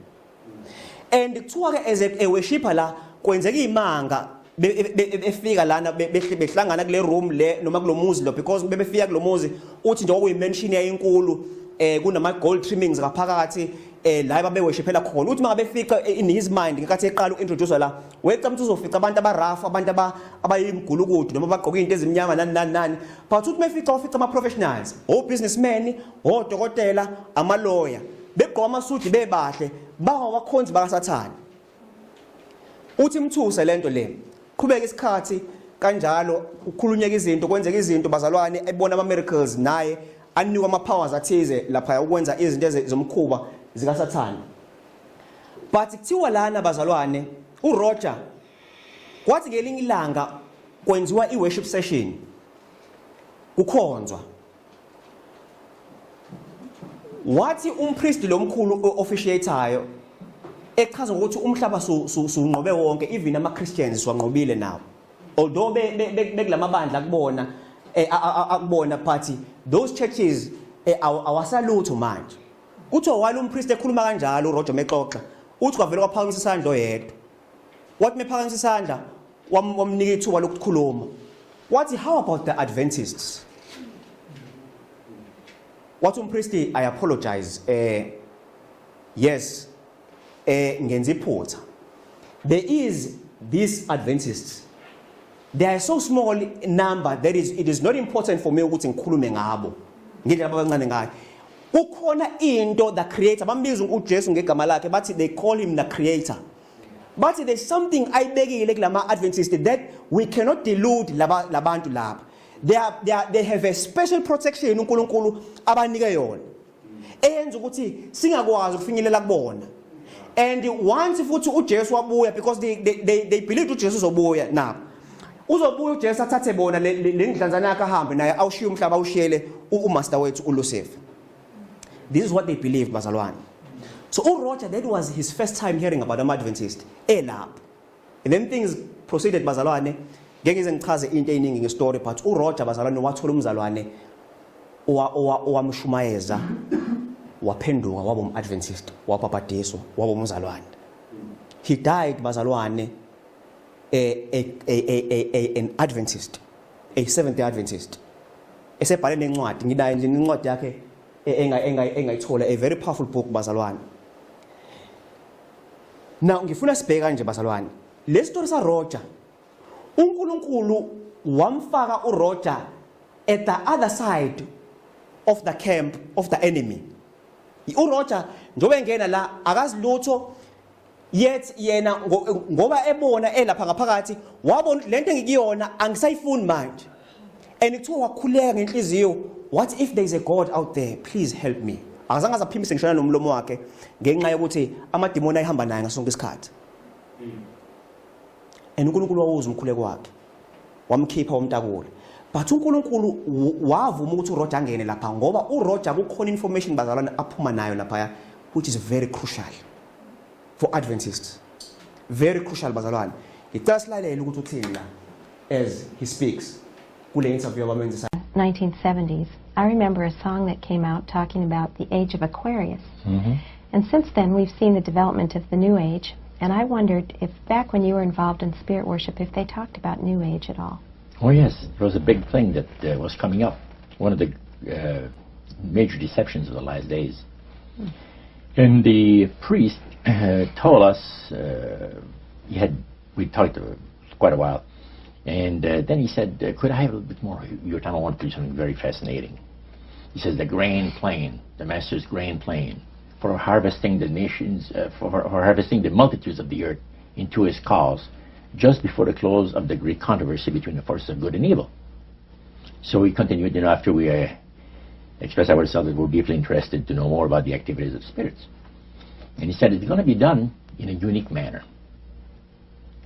And kuthiwa ke as a worshipper la kwenzeka imanga befika lana, behlangana kule room le noma kulomuzi lo, because bebefika kulomuzi, uthi njengoba kuyimansion yayinkulu, kunama gold trimmings ngaphakathi la babe worshiphela khona. Uthi mangabe befica, in his mind ngenkathi eqala uintroduce la, weca ukuthi uzofica abantu abarafu, abantu abayimgulukudu noma bagqoka izinto ezimnyama, nani nani nani. But uthi mefica, wafica ama professionals, o businessmen, odokotela, ama lawyer, begqoka amasudi, bebahle, bangabakhonzi bakaSathane. Uthi mthuse lento le. Qhubeka isikhathi kanjalo, ukukhulunyeka izinto, kwenzeka izinto, bazalwane, ebona ama miracles naye, anikwa ama powers athize lapha ukwenza izinto zomkhuba zikaSathane. But kuthiwa lana, bazalwane, uRoger kwathi ngelinye ilanga kwenziwa i-worship session, kukhonzwa, wathi umpriest lomkhulu officiateayo echaza ukuthi umhlaba sunqobe wonke, even ama Christians siwanqobile nawo, although bekulamabandla kubona akubona, but those churches awasalutho manje. Kuthiwa while umpriest ekhuluma kanjalo, uRoger mexoxa, uthi kwavela kwaphakamisa isandla oyedwa. Wathi mephakamisa isandla, wamnika ithuba lokukhuluma. Wathi, "How about the Adventists?" Wathi umpristi, "I apologize, yes, ngenza iphutha. There is these Adventists. They are so small number that is it is not important for me ukuthi ngikhulume ngabo ngendlela abancane ngayo. Kukhona into, the Creator, bambiza uJesu ngegama lakhe, bathi they call him the Creator. Bathi there's something ayibekile kulama Adventist that we cannot delude laba labantu laba. They have a special protection uNkulunkulu abanike yona eyenza ukuthi singakwazi ukufinyelela kubona. And once futhi uJesu wabuya, because they believe uJesu uzobuya nabo, uzobuya uJesu athathe bona le ndlanzana yakhe, ahambe naye, awushiye umhlaba, awushiyele umaster wethu uLucifer." This is what they believed, bazalwane. So uRoger, that was his first time hearing about ama-Adventist elapho. And then things proceeded, bazalwane. Ngeke ngize ngichaze into eyiningi ngestory, but uRoger, bazalwane, wathola umzalwane owamshumayeza, waphenduka, waba um-Adventist, wabhabhadiswa, waba umzalwane. He died, bazalwane, a, a, a, a, a, an Adventist, a Seventh Day Adventist. Esebhale nencwadi, nginayo nje incwadi yakhe engayithola, a very powerful book, bazalwane. Now ngifuna sibheke kanje, bazalwane, le story sa Roger. uNkulunkulu wamfaka uRoger at the other side of the camp of the enemy. URoger njengoba engena la akazi lutho, yet yena ngoba ebona elapha ngaphakathi, wabona ukuthi lento engikuyona angisayifuni manje. And kuthiwa wakhuleka ngenhliziyo, what if there is a God out there, please help me. Akazange azaphimise ngisho nomlomo wakhe ngenxa yokuthi amadimoni ayihamba naye ngasonke isikhathi. And uNkulunkulu wawuzwa umkhuleko wakhe, wamkhipha, wamtakula. But uNkulunkulu wavuma ukuthi uRoger angene lapha ngoba uRoger kukhona information, bazalwane, aphuma nayo lapha, which is very crucial for Adventists, very crucial. Bazalwane, ngicela silalele ukuthi uthini la as he speaks kule interview abamenzisa. 1970s, I remember a song that came out talking about the age of Aquarius. And since then, we've seen the development of the New Age. And I wondered if back when you were involved in spirit worship, if they talked about New Age at all. Oh, yes. It was a big thing that was coming up. One of the major deceptions of the last days. And the priest told us, we talked quite a while, and then he said, "Could I have a little bit more of your time? I want to do something very fascinating." He says, "The grand plan, the master's grand plan for harvesting the nations, for harvesting the multitudes of the earth into his cause, just before the close of the great controversy between the forces of good and evil." So we continued, after we expressed ourselves that we're deeply interested to know more about the activities of spirits. And he said it's going to be done in a unique manner.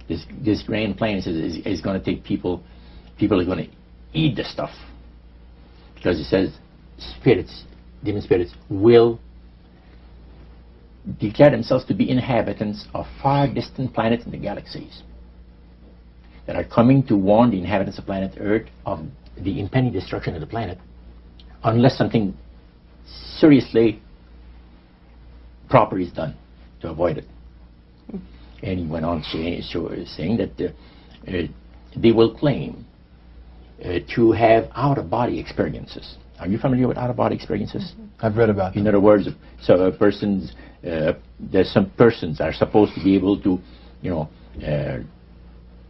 This grand plan, he says, is going to take people, people are going to eat the stuff. Because he says spirits, demon spirits, will declare themselves to be inhabitants of far distant planets in the galaxies that are coming to warn the inhabitants of planet Earth of the impending destruction of the planet unless something seriously proper is done to avoid it. And he went on saying that they will claim to have out-of-body experiences. Are you familiar with out-of-body experiences? I've read about In them. Other words, so a person's, there's some persons are supposed to be able to,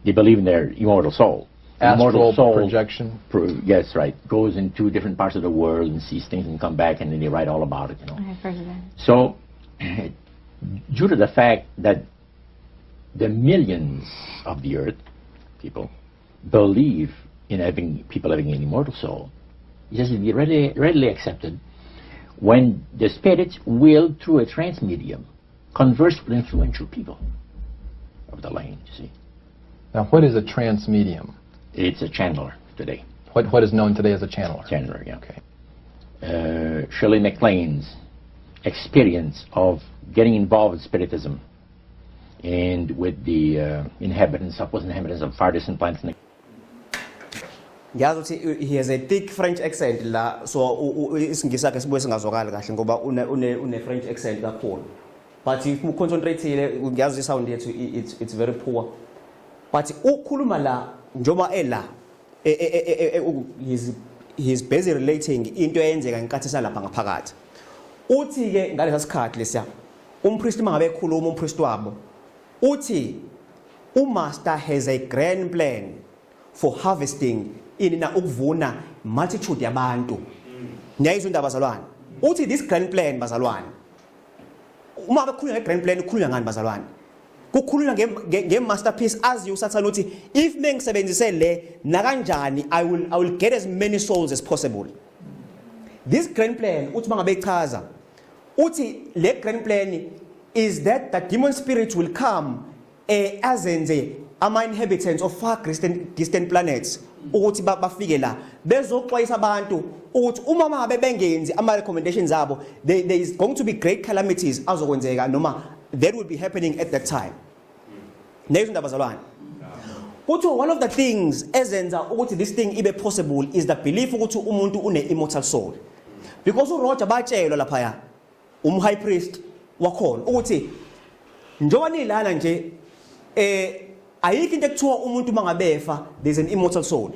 they believe in their immortal soul. The immortal Astral soul projection. Yes, right. Goes into different parts of the world and sees things and come back, and then they write all about it. I've heard of that. So, due to the fact that the millions of the earth people believe in having people having an immortal soul, it has to be readily accepted when the spirits will, through a trance medium, converse with influential people of the land, you see. Now, what is a trance medium? It's a channeler today. What is known today as a channeler? Channeler, yeah. Okay. Shirley MacLaine's experience of getting involved in spiritism and with the inhabitants, supposed inhabitants of far distant planets in the Ngiyazi ukuthi he has a thick French accent la, so isiNgisi sakhe sibuye singazwakali kahle ngoba une French accent kakhulu. But if uconcentrateile, ngiyazi isound yethu it's very poor, but ukhuluma la njoba ela He's busy relating into eyenzeka ngenkathi esalapha ngaphakathi. Uthi ke ngalesa sikhathi lesiya umpriest mangabe ekhuluma, umpriest wabo uthi umaster has a grand plan for harvesting, ini na, ukuvuna multitude yabantu. Niyayizwa indaba, bazalwane? Uthi this grand plan, bazalwane, uma bekhulunywa nge-grand plan, kukhulunywa ngani, bazalwane? Kukhulunywa nge-masterpiece aziyo uSathane ukuthi if mengisebenzise le nakanjani I will get as many souls as possible. This grand plan, uthi mangabe echaza, uthi le grand plan is that the demon spirit will come azenze ama inhabitants of far distant planets ukuthi bafike la bezoxwayisa abantu ukuthi uma mangabe bengenzi ama recommendations abo, there is going to be great calamities azokwenzeka noma that will be happening at that time. Neyizwa indaba, bazalwane? Kuthi one of the things ezenza ukuthi this thing ibe possible is the belief ukuthi umuntu une immortal soul, because uRoger batshelwa laphaya um high priest wakhona ukuthi njengoba nilana nje ayikho into ekuthiwa umuntu mangabefa there's an immortal soul.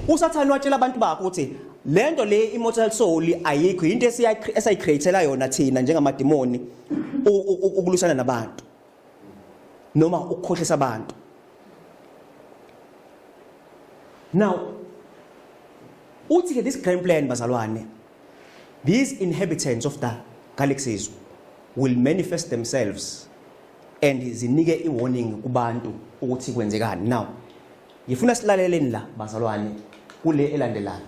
USathane watshela abantu bakhe ukuthi lento le immortal soul ayikho, into esayicreatela yona thina njengamadimoni ukulwisana nabantu noma ukukhohlisa abantu. Now uthi ke this grand plan, bazalwane, these inhabitants of the galaxies will manifest themselves and zinike i-warning kubantu ukuthi kwenzekani. Now ngifuna silaleleni la, bazalwane, kule elandelayo.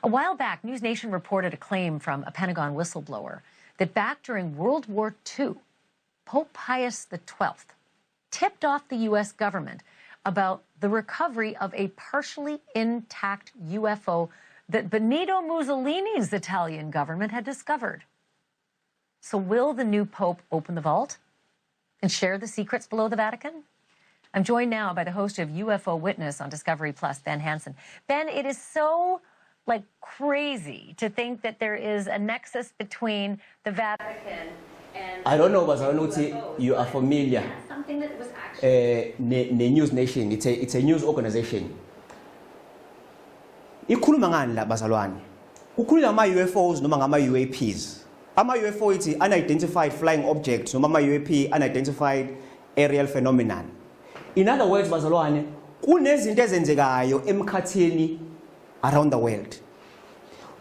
A while back, News Nation reported a claim from a Pentagon whistleblower that back during World War II, Pope Pius XII tipped off the U.S. government about the recovery of a partially intact UFO that Benito Mussolini's Italian government had discovered. So, will the new Pope open the vault and share the secrets below the Vatican? I'm joined now by the host of UFO Witness on Discovery Plus, Ben Hansen. Ben, it is so like crazy to think that there is a nexus between the Vatican and I don't know, bazalwane, ukuthi you are familiar something that was actually ne News Nation. It's a news organization. Ikhuluma ngani la, bazalwane? Kukhulunywa ngama UFOs noma ngama UAPs. Ama UFO ithi unidentified flying objects noma ama UAP, unidentified aerial phenomenon. In other words, bazalwane, kunezinto ezenzekayo emkhathini around the world.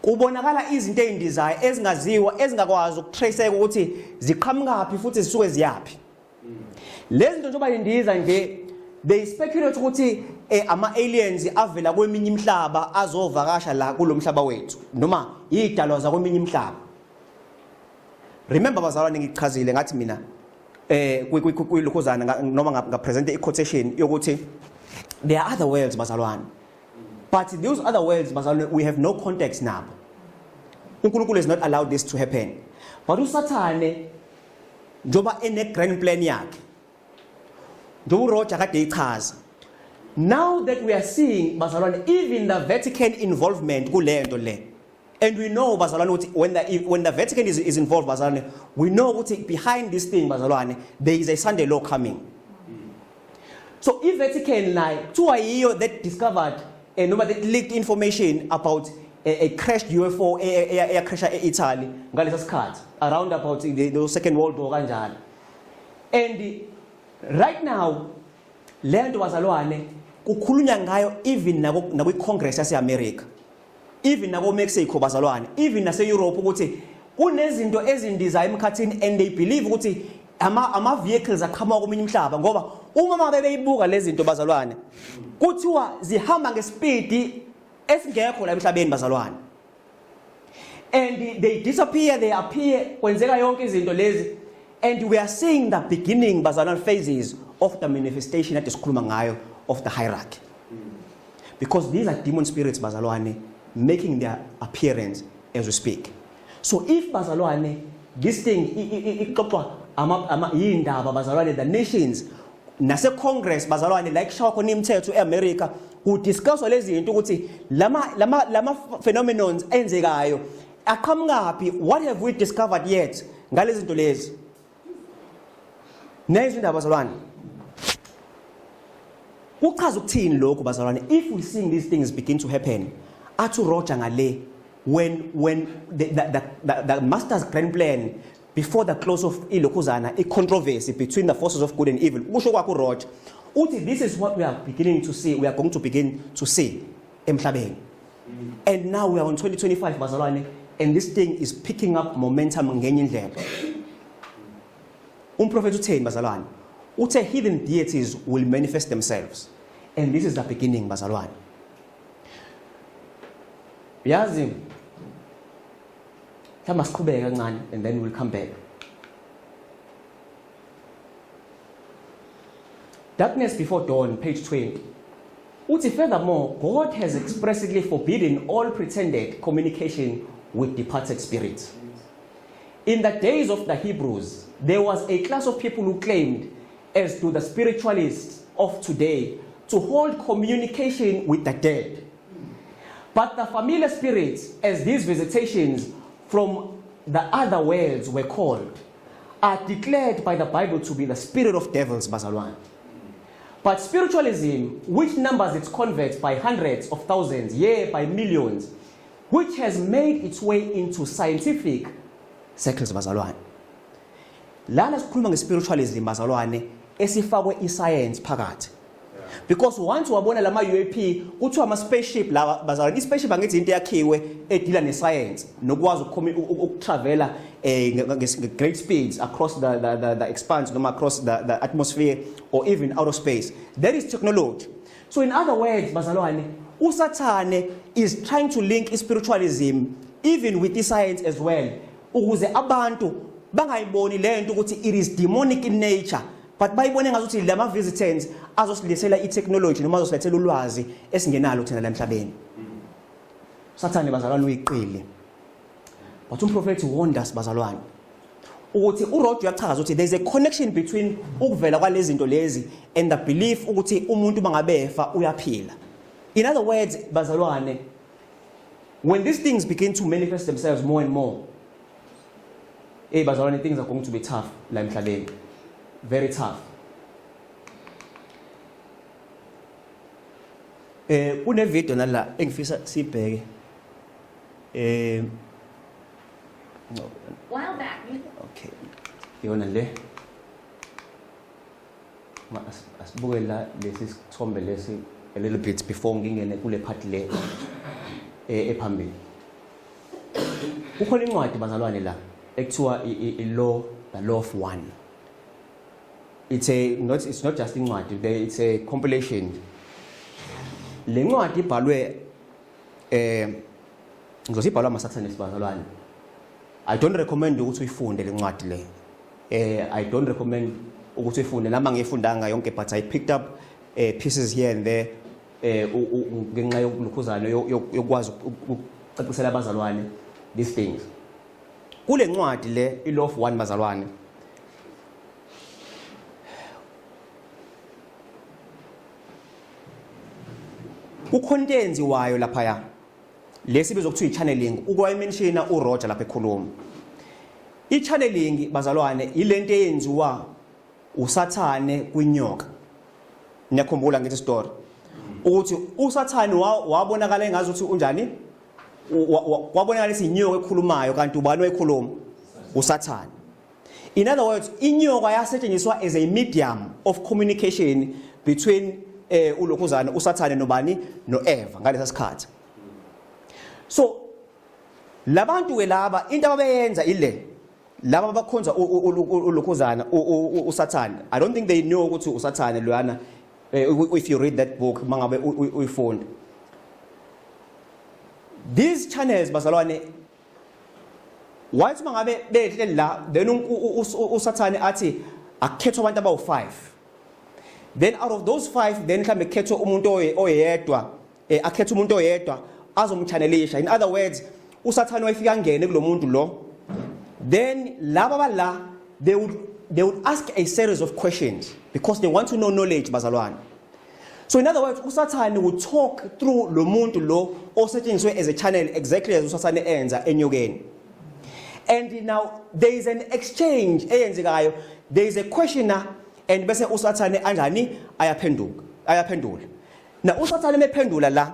Kubonakala izinto ezindizayo ezingaziwa, ezingakwazi ukutraceka ukuthi ziqhamukaphi futhi zisuke ziyaphi. Lezi zinto njengoba indiza nje, they speculate ukuthi ama aliens avela kweminye imihlaba azovakasha la kulomhlaba wethu noma idalwa zakweminye imihlaba. Remember, bazalwane, ngichazile ngathi mina kwilokhuzana noma ngapresent i-quotation yokuthi there are other worlds, bazalwane, but those other worlds, bazalwane, we have no context nabo. uNkulunkulu has not allowed this to happen, but uSathane njoba ene grand plan yakhe, njengoba uRoger kade echaza, now that we are seeing, bazalwane, even the Vatican involvement kulento le, and we know, bazalwane, ukuthi when the Vatican is involved, bazalwane, we know ukuthi behind this thing, bazalwane, there is a Sunday law coming. So i-Vatican nayo kuthiwa yiyo that discovered noma that leaked information about a crashed UFO eyacrasha e-Italy ngalesa sikhathi around about the Second World War kanjalo. And right now le nto, bazalwane, kukhulunywa ngayo even nakwi-Congress yase-America, even nako-Mexico, bazalwane, even nase-Europe, ukuthi kunezinto ezindizayo emkhathini and they believe ukuthi ama vehicles aqhamuka komunye umhlaba, ngoba uma mabe beyibuka lezi zinto, bazalwane, kuthiwa zihamba ngespeed esingekho la emhlabeni, bazalwane, and they disappear, they appear, kwenzeka yonke izinto lezi. And we are seeing the beginning, bazalwane, phases of the manifestation ade sikhuluma ngayo of the hierarchy, because these are demon spirits, bazalwane, making their appearance as we speak. So if, bazalwane, this thing ixoxwa ama yindaba, bazalwane, the nations nase Congress, bazalwane, like kushawa khona imithetho eAmerica, kudiscusswa lezi zinto ukuthi lama phenomenons enzekayo. Aqhamukaphi? What have we discovered yet ngalezi zinto lezi? Nezi indaba, bazalwane. Kuchaza ukuthini lokhu, bazalwane, if we seeing these things begin to happen? Athi uRoger ngale, when the master's grand plan before the close of ilokhuzana, i-controversy between the forces of good and evil, kusho kwakho uRoger, uthi this is what we are beginning to see, we are going to begin to see emhlabeni. And now we are on 2025, bazalwane, and this thing is picking up momentum ngenye indlela. Umprofethi utheni, bazalwane? Uthe heathen deities will manifest themselves, and this is the beginning, bazalwane. Yazi, mhlawumbe siqhubeke kancane and then we'll come back. Darkness Before Dawn, page 20, uthi, "Furthermore, God has expressly forbidden all pretended communication with departed spirits. In the days of the Hebrews, there was a class of people who claimed, as do the spiritualists of today, to hold communication with the dead. But the familiar spirits, as these visitations from the other worlds were called, are declared by the Bible to be the spirit of devils," bazalwane. "But spiritualism, which numbers its converts by hundreds of thousands, yea, by millions, which has made its way into scientific circles," bazalwane. Lana sikhuluma nge-spiritualism, bazalwane, esifakwe i-science phakathi. Because once wabona lama UAP, kuthiwa ama spaceship lawa, bazalwane, i-spaceship angithi into yakhiwe edila ne-science nokwazi ukutravela great speeds across the expanse noma across the atmosphere or even out of space. That is technology. So in other words, bazalwane, uSathane is trying to link spiritualism even with the science as well, ukuze abantu bangayiboni lento ukuthi it is demonic in nature, but bayibone ngazuthi lama visitants azosilethela i-technology noma azosilethela ulwazi esingenalo thina la emhlabeni. Sathane, bazalwane, uyiqili. But umprofethi warned us, bazalwane, ukuthi uRoger uyachaza ukuthi there's a connection between ukuvela kwalezi zinto lezi and the belief ukuthi umuntu mangabefa uyaphila. In other words, bazalwane, when these things begin to manifest themselves more and more, hey bazalwane, things are going to be tough la emhlabeni, very tough. Kune video nala engifisa sibheke. No. While back, Okay, iyona le. Asibuke la lesi sithombe lesi a little bit before ngingene kule part le ephambili. Kukhona incwadi, bazalwane, la ekuthiwa i law the Law of One. It's a not it's not just incwadi, it's a compilation. Le ncwadi ibhalwe, ngizosibhalwa ama-Satanists, bazalwane. I don't recommend ukuthi uyifunde le ncwadi le. I don't recommend ukuthi uyifunde. Nami angiyifundanga yonke, but I picked up pieces here and there ngenxa yokulokhuzana yokwazi ukucacisela abazalwane these things. Kule ncwadi le, i-Law of One, bazalwane, kukhona enziwayo laphaya lesibizwa kuthiwa i-channeling. Ukwayimenshina uRoger lapha ekhuluma i-channeling, bazalwane, ilento eyenziwa uSathane kwinyoka. Niyakhumbula ngithi story ukuthi uSathane wabonakala engazi ukuthi unjani, kwabonakala isinyoka ekhulumayo, kanti ubani oyikhuluma? USathane. In other words, inyoka yasetshenziswa as a medium of communication between ulokhuzana uSathane nobani? NoEva ngalesa sikhathi. So labantu ke laba, into ababeyenza ile, laba abakhonza ulokhuzana uSathane, I don't think they know ukuthi uSathane loyana. If you read that book, mangabe uyifunda these channels, bazalwane, wathi mangabe behleli la, then uSathane athi akukhethwe abantu abawu5. Then out of those 5, then mhlambe kukhethwe umuntu oyedwa, akhethe umuntu oyedwa azomchannelisha. In other words, uSathane wayefika angene kulo muntu lo, then laba bala they would ask a series of questions because they want to know knowledge, bazalwane. So in other words, uSathane would talk through lo muntu lo osetshenziswe as a channel, exactly as uSathane enza enyokeni. And now there is an exchange eyenzekayo. There is a questioner and bese uSathane anjani ayaphenduka, ayaphendula. Now uSathane mephendula la,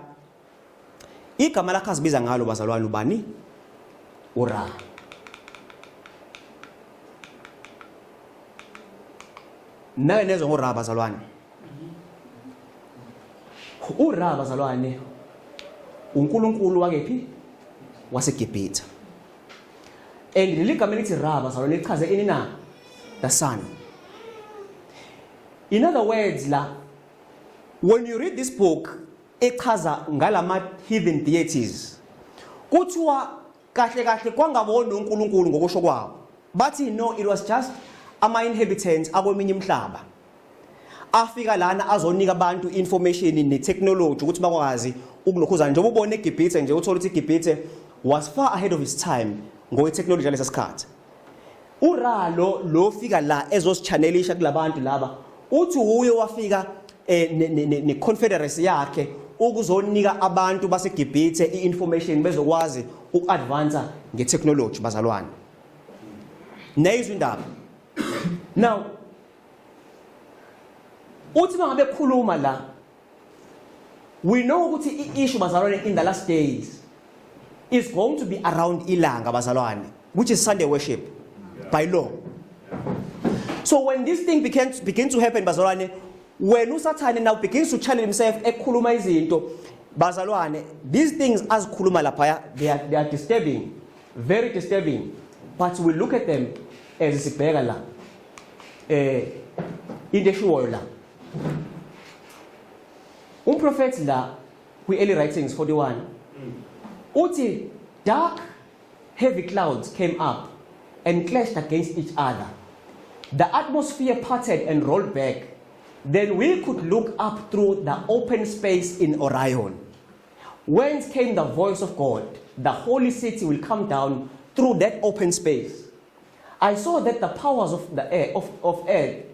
igama lakhe azibiza ngalo bazalwane ubani? URa. Naye nezwe ngoRa bazalwane. URa bazalwane uNkulunkulu wakephi? WaseGibhithe. And leli gama elithi Ra bazalwane lichaze ini na? The sun. In other words la, when you read this book echaza ngalama heathen deities, kuthiwa kahle kahle kwangabona uNkulunkulu ngokusho kwabo. Bathi no, it was just ama inhabitants akweminye imihlaba afika lana azonika abantu information ne technology ukuthi bakwazi ukulokhuzana. Njengoba ubona eGibhithe nje, uthola ukuthi iGibhithe was far ahead of its time ngokwe technology yalesa sikhathi. URa lo lo fika la ezosichannelisha kulabantu laba, uthi uye wafika ne confederacy yakhe ukuzonika abantu baseGibhithe i-information bezokwazi uku-advance nge-technology bazalwane. Neyizwe indaba. Now uthi mangabe khuluma la, we know ukuthi i-issue bazalwane in the last days is going to be around ilanga bazalwane, which is Sunday worship by law. So when this thing begin to happen bazalwane, when uSathane now begins to channel himself ekhuluma izinto bazalwane, these things azikhuluma laphaya, they are disturbing, very disturbing, but we look at them as sibheka la into eshiwoyo la umprofeti la kwi-Early Writings 41. Uthi dark heavy clouds came up and clashed against each other. The atmosphere parted and rolled back. Then we could look up through the open space in Orion, whence came the voice of God. The holy city will come down through that open space. I saw that the powers of the air, of earth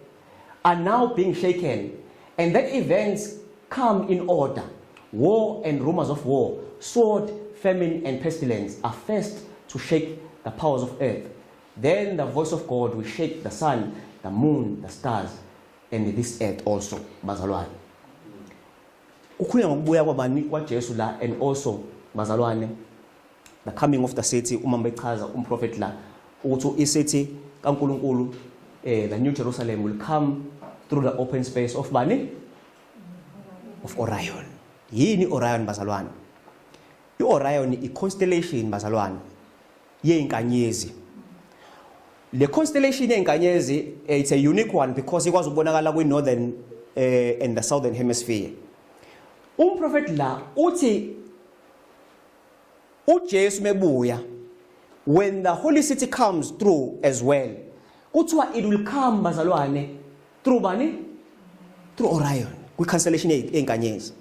are now being shaken, and that events come in order. War and rumors of war, sword, famine, and pestilence are first to shake the powers of earth. Then the voice of God will shake the sun, the moon, the stars, and this earth also. Bazalwane. Kukhulunywa ngokubuya kwabani? KwaJesu la, and also bazalwane, the coming of the city. Uma bechaza umprofeti la ukuthi i-city kaNkuluNkulu, the New Jerusalem, will come through the open space of bani? Of Orion. Yini Orion bazalwane? IOrion i-constellation bazalwane yezinkanyezi. Le constellation yezinkanyezi, it's a unique one because ikwazi ukubonakala kwi northern and the southern hemisphere. Umprofeti la uthi uJesu mebuya, when the holy city comes through as well, kuthiwa it will come bazalwane through bani? Through Orion, kwi constellation yezinkanyezi.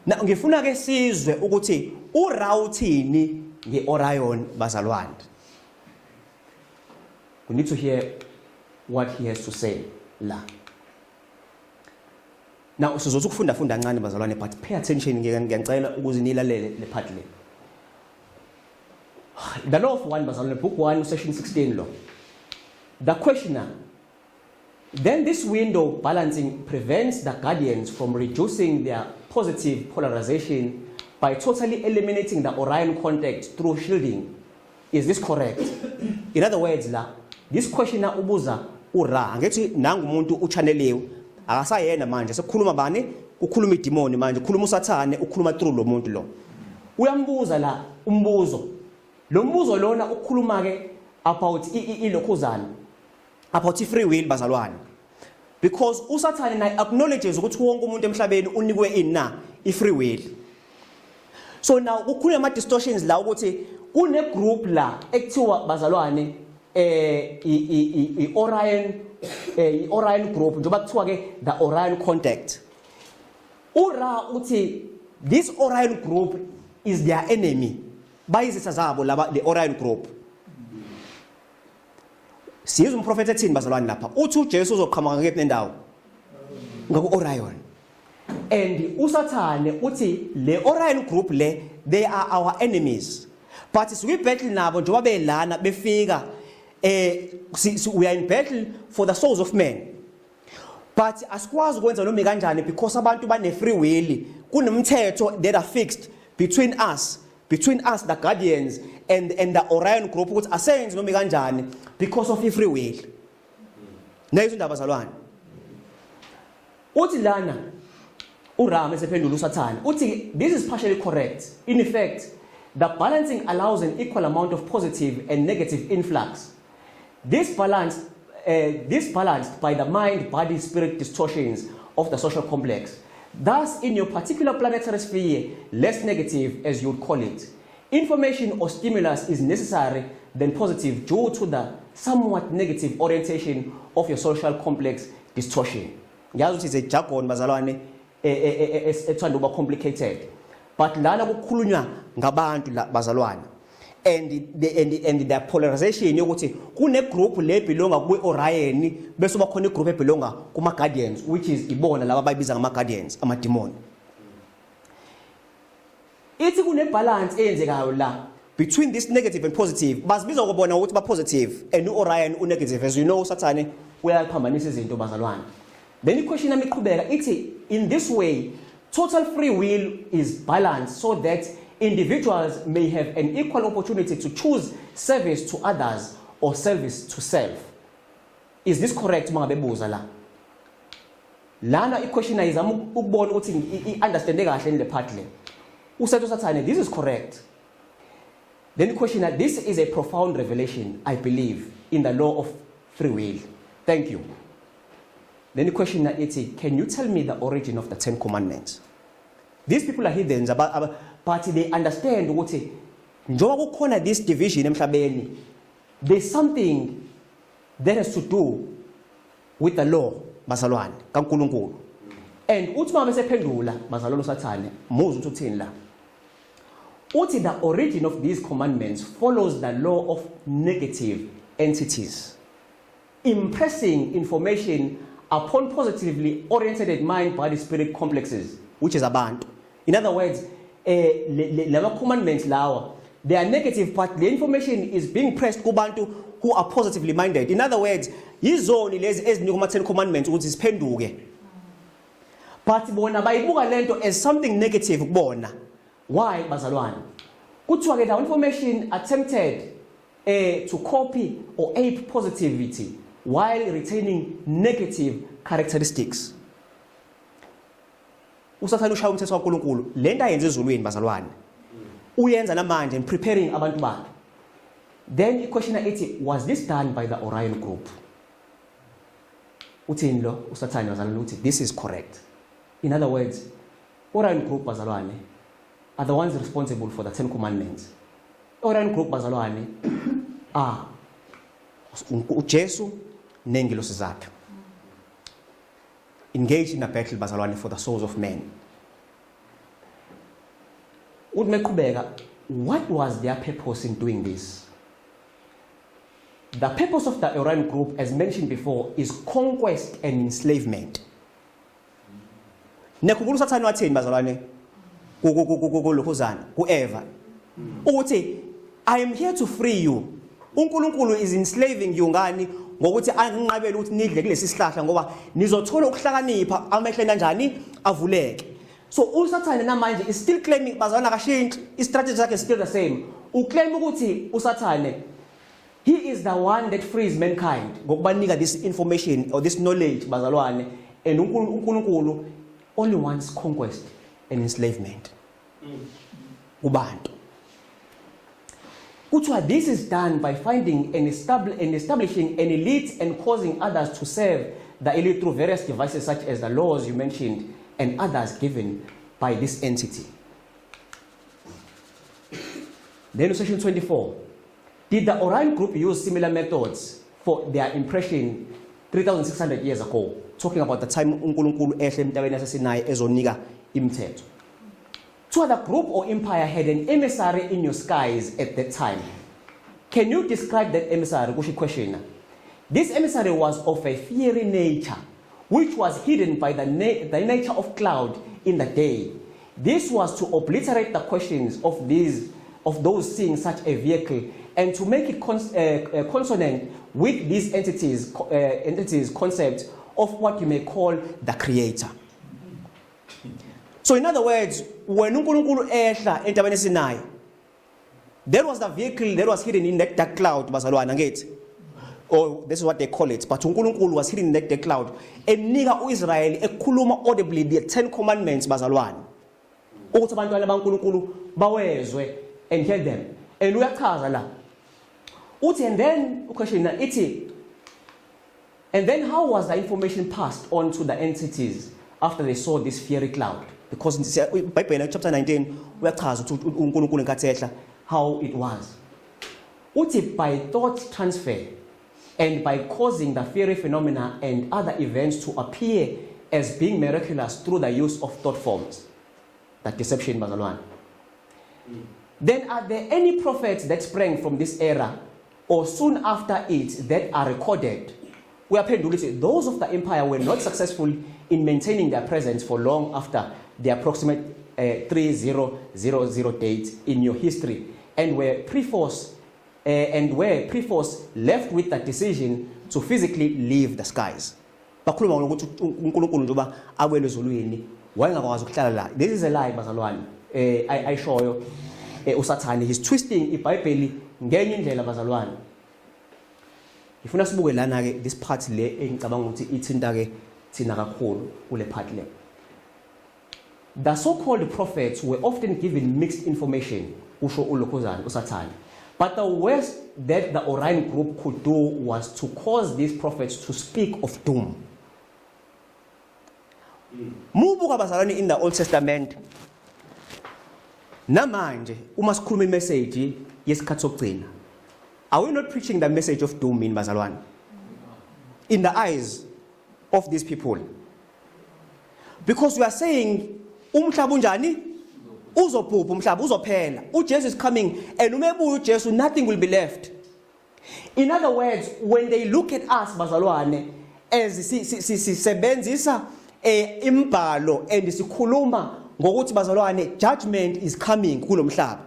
Na ngifuna ke sizwe ukuthi uRa uthini ngeOrion bazalwane. We need to hear what he has to say la. Now sizothi ukufunda funda kancane bazalwane, but pay attention, ngiyacela ukuze nilalele le part le. The Law of One bazalwane, book 1, session 16 lo. The questioner: Then this window balancing prevents the guardians from reducing their positive polarization by totally eliminating the Orion contact through shielding. Is this correct? In other words la, this questioner ubuza uRa, ngithi nangu umuntu uchanneliwe, akasayena manje, sekukhuluma bani? Kukhuluma idemoni manje, kukhuluma uSathane, ukhuluma through lo muntu lo. Uyambuza la umbuzo. Lo mbuzo lona ukhuluma ke about ilokhuzana, about i-free will bazalwane, because uSathane naye acknowledges ukuthi wonke umuntu emhlabeni unikwe ini na? I-free will. So now kukhulunywa ama distortions la ukuthi kune group la ekuthiwa bazalwane i Orion, i Orion group, njengoba kuthiwa ke the Orion contact. URa uthi this Orion group is their enemy, bayizitha zabo laba, the Orion group. Sizwe umprofeti ethini bazalwane lapha. Uthi uJesu uzoqhamuka ngekephi nendawo? Ngaku Orion. And uSathane uthi le Orion group le, they are our enemies, but sikwi battle nabo njengoba belana befika. We are in battle for the souls of men, but asikwazi ukwenza noma kanjani because abantu bane free will. Kunomthetho that are fixed between us, the guardians, and the Orion group, ukuthi asenze noma kanjani because of free will. Nayizo indaba, zalwane. Uthi lana uRam esephendula uSathane, uthi this is partially correct. In effect, the balancing allows an equal amount of positive and negative influx. This balanced by the mind, body, spirit distortions of the social complex. Thus, in your particular planetary sphere, less negative, as you would call it, information or stimulus is necessary than positive due to the somewhat negative orientation of your social complex distortion. Ngiyazi ukuthi it's a jargon, bazalwane, ethanda ukuba complicated, but lana kukhulunywa ngabantu la, bazalwane, and the polarization yokuthi kune group le belonga kwi Orion, bese bakhona igroup ebelonga kuma guardians, which is ibona laba abayibiza ngama guardians, ama demon. Ithi kune balance eyenzekayo la between this negative and positive. Bazibiza ukubona ukuthi ba positive and uOrion u negative. As you know, Sathane uyaphambanisa izinto, bazalwane. Then iquestion yami iqhubeka ithi, in this way, total free will is balanced so that individuals may have an equal opportunity to choose service to others or service to self. Is this correct? Mangabe buza la, lana iquestion ayizama ukubona ukuthi i-understande kahle le part le. Usethu Sathane, this is correct. Then the question, this is a profound revelation, I believe in the law of free will. Thank you. Then the question ithi, can you tell me the origin of the 10 commandments? These people are heathens, but they understand ukuthi njengoba kukhona this division emhlabeni, there's something that has to do with the law, bazalwane, kaNkuluNkulu. And uthi uma besephendula, bazalwane, uSathane, muzwe ukuthi uthini la. Uthi the origin of these commandments follows the law of negative entities impressing information upon positively oriented mind, body, spirit complexes, which is abantu. In other words, lama commandments lawa, they are negative, but the information is being pressed kubantu who are positively minded. In other words, yizoni lezi ezinikwa ama 10 commandments ukuthi siphenduke, but bona bayibuka lento as something negative kubona. Why, bazalwane? Kuthiwa ke the information attempted to copy or ape positivity while retaining negative characteristics. USathane ushaya umthetho kaNkuluNkulu. Lento ayenze ezulwini, bazalwane, uyenza namanje and preparing abantu bakhe. Then iquestion ithi, was this done by the Orion group? Uthini lo uSathane, bazalwane? Uthi this is correct. In other words, Orion group, bazalwane, are the ones responsible for the 10 commandments. Orion group, bazalwane, are uJesu nengilosi zakhe engaged in a battle, bazalwane, for the souls of men. Uthi meqhubeka, what was their purpose in doing this? The purpose of the Orion group, as mentioned before, is conquest and enslavement. Nekhumbula uSathane wathini, bazalwane, kulokhuzana kuEva? Ukuthi I am here to free you. UNkulunkulu is enslaving you ngani? Ngokuthi anqabele ukuthi nidle kulesi sihlahla, ngoba nizothola ukuhlakanipha, amehlo kanjani avuleke. So uSathane namanje is still claiming, bazalwane, akashintshi, i-strategy sakhe is still the same. Uclaim ukuthi uSathane, he is the one that frees mankind ngokubanika this information or this knowledge, bazalwane, and uNkulunkulu only wants conquest and enslavement kubantu. Kuthiwa this is done by finding and establishing an elite and causing others to serve the elite through various devices such as the laws you mentioned and others given by this entity. Then section 24, did the Orion group use similar methods for their impression 3600 years ago? Talking about the time uNkulunkulu ehle entabeni yaseSinayi ezonika imithetho. To the group or empire had an emissary in your skies at that time. Can you describe that emissary? Kusho questioner. This emissary was of a fiery nature. which was hidden by the nature of cloud in the day. This was to obliterate the questions of those seeing such a vehicle and to make it consonant with these entities concept of what you may call the creator. So in other words, when uNkulunkulu ehla entabeni eSinayi, there was the vehicle that was hidden in that dark cloud, bazalwane, angithi? Or this is what they call it. But uNkulunkulu was hidden in that dark cloud. Enika uIsrael ekhuluma audibly the 10 commandments, bazalwane. Ukuthi abantwana baNkulunkulu bawezwe and hear them. And uyachaza la. Uthi, and then question ithi, and then how was the information passed on to the entities after they saw this fiery cloud? Because iBhayibheli chapter 19 uyachaza ukuthi uNkulunkulu ngenkathi ehla, how it was. Uthi by thought transfer and by causing the fiery phenomena and other events to appear as being miraculous through the use of thought forms. That deception, bazalwane. Then are there any prophets that sprang from this era or soon after it that are recorded? Uyaphendula uthi those of the empire were not successful in maintaining their presence for long after the approximate 3000 date in your history and were perforce left with the decision to physically leave the skies. Bakhuluma ngokuthi uNkulunkulu njengoba awele ezulwini wayengakwazi ukuhlala la. This is a lie, bazalwane. Ayishoyo uSathane, he's twisting iBhayibheli ngenye indlela, bazalwane. Ngifuna sibuke lana ke this part le engicabanga ukuthi ithinta ke thina kakhulu kule part le. The so-called prophets were often given mixed information, usho uLokhuzana uSathane. But the worst that the Orion group could do was to cause these prophets to speak of doom. Mubuka, bazalwane, in the Old Testament namanje uma sikhuluma imessage yesikhathi sokugcina, are we not preaching the message of doom in, bazalwane, in the eyes of these people? Because we are saying umhlaba unjani? Uzobhubha umhlaba, uzophela. UJesu is coming, and uma ebuya uJesu, nothing will be left. In other words, when they look at us, bazalwane, as sisebenzisa imbhalo and sikhuluma ngokuthi, bazalwane, judgment is coming kulomhlaba,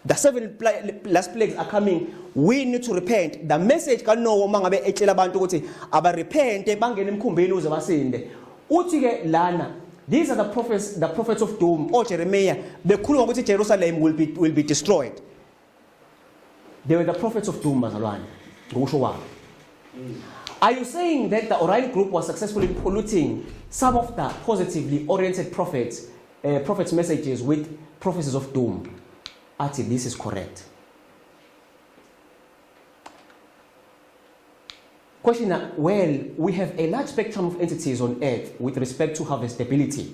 the seven last plagues are coming, we need to repent. The message kaNoah uma ngabe etshela abantu ukuthi abarepente bangene emkhumbini ukuze basinde, uthi ke lana these are the prophets of doom, oJeremiah bekhuluma ukuthi Jerusalem will be destroyed. They were the prophets of doom, bazalwane, ngokusho kwabo. Are you saying that the Orion group was successful in polluting some of the positively oriented prophets' messages with prophecies of doom? Athi this is correct. Question, well, we have a large spectrum of entities on earth with respect to harvestability.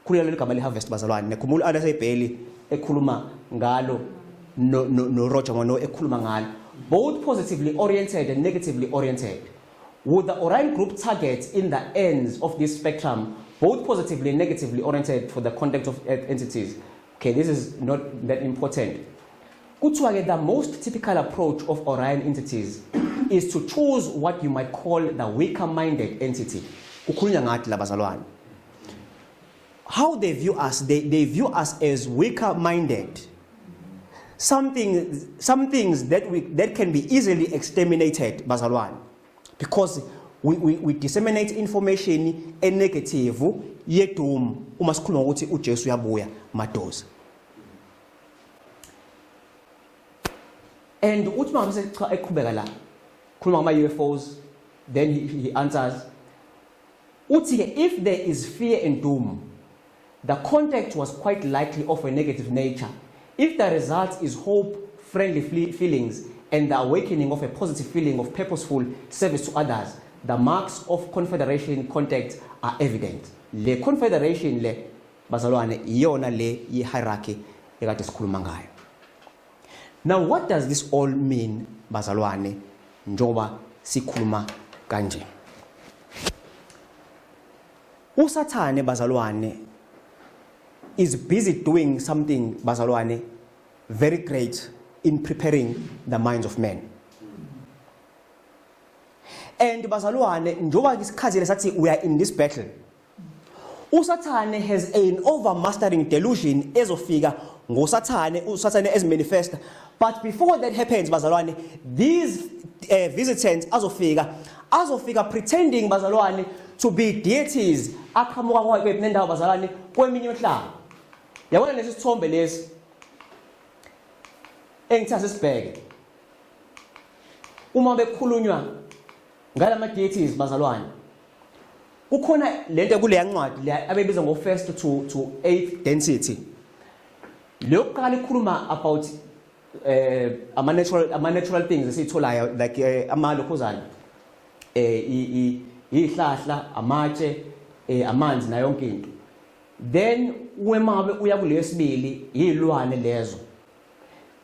Khulula leli gama le-harvest, bazalwane. Nekhumbula u-Alistair Bailey ekhuluma ngalo no Roger Morneau ekhuluma ngalo. Both positively oriented and negatively oriented. Would the Orion group target in the ends of this spectrum, both positively and negatively oriented for the contact of earth entities? Okay, this is not that important. Kuthiwa ke the most typical approach of Orion entities is to choose what you might call the weaker-minded entity. Kukhulunywa ngathi labazalwane. How they view us, they view us as weaker-minded. Some things that can be easily exterminated, bazalwane. Because we disseminate information e negative yedoom uma sikhuluma ukuthi uJesu uyabuya madoza. And uthi uma cha eqhubeka la khuluma ngama UFOs, then he answers, uthi ke if there is fear and doom, the contact was quite likely of a negative nature. If the result is hope, friendly feelings and the awakening of a positive feeling of purposeful service to others, the marks of confederation contact are evident. Le confederation le, bazalwane, iyona le ye-hierarchy ekade sikhuluma ngayo. Now, what does this all mean, bazalwane, njengoba sikhuluma kanje? USathane, bazalwane, is busy doing something, bazalwane, very great in preparing the minds of men. And bazalwane, njengoba isikhathi sathi we are in this battle, uSathane has an overmastering delusion ezofika ngoSathane, uSathane ezimanifesta. But before that happens, bazalwane, these visitants azofika pretending, bazalwane, to be deities aqhamuka kwephi nendawo, bazalwane, kweminye imihlaba. Yabona lesi sithombe lesi engithatha sibheke, uma bekukhulunywa ngalama deities, bazalwane, kukhona lento kuleya ncwadi le abebiza ngo first to eighth density. Leyo kuqala ikhuluma about ama natural things esiyitholayo, like amalokhuzana, izihlahla, amatshe, amanzi nayo yonke into. Then wemabe uya kuleyo sibili, izilwane lezo.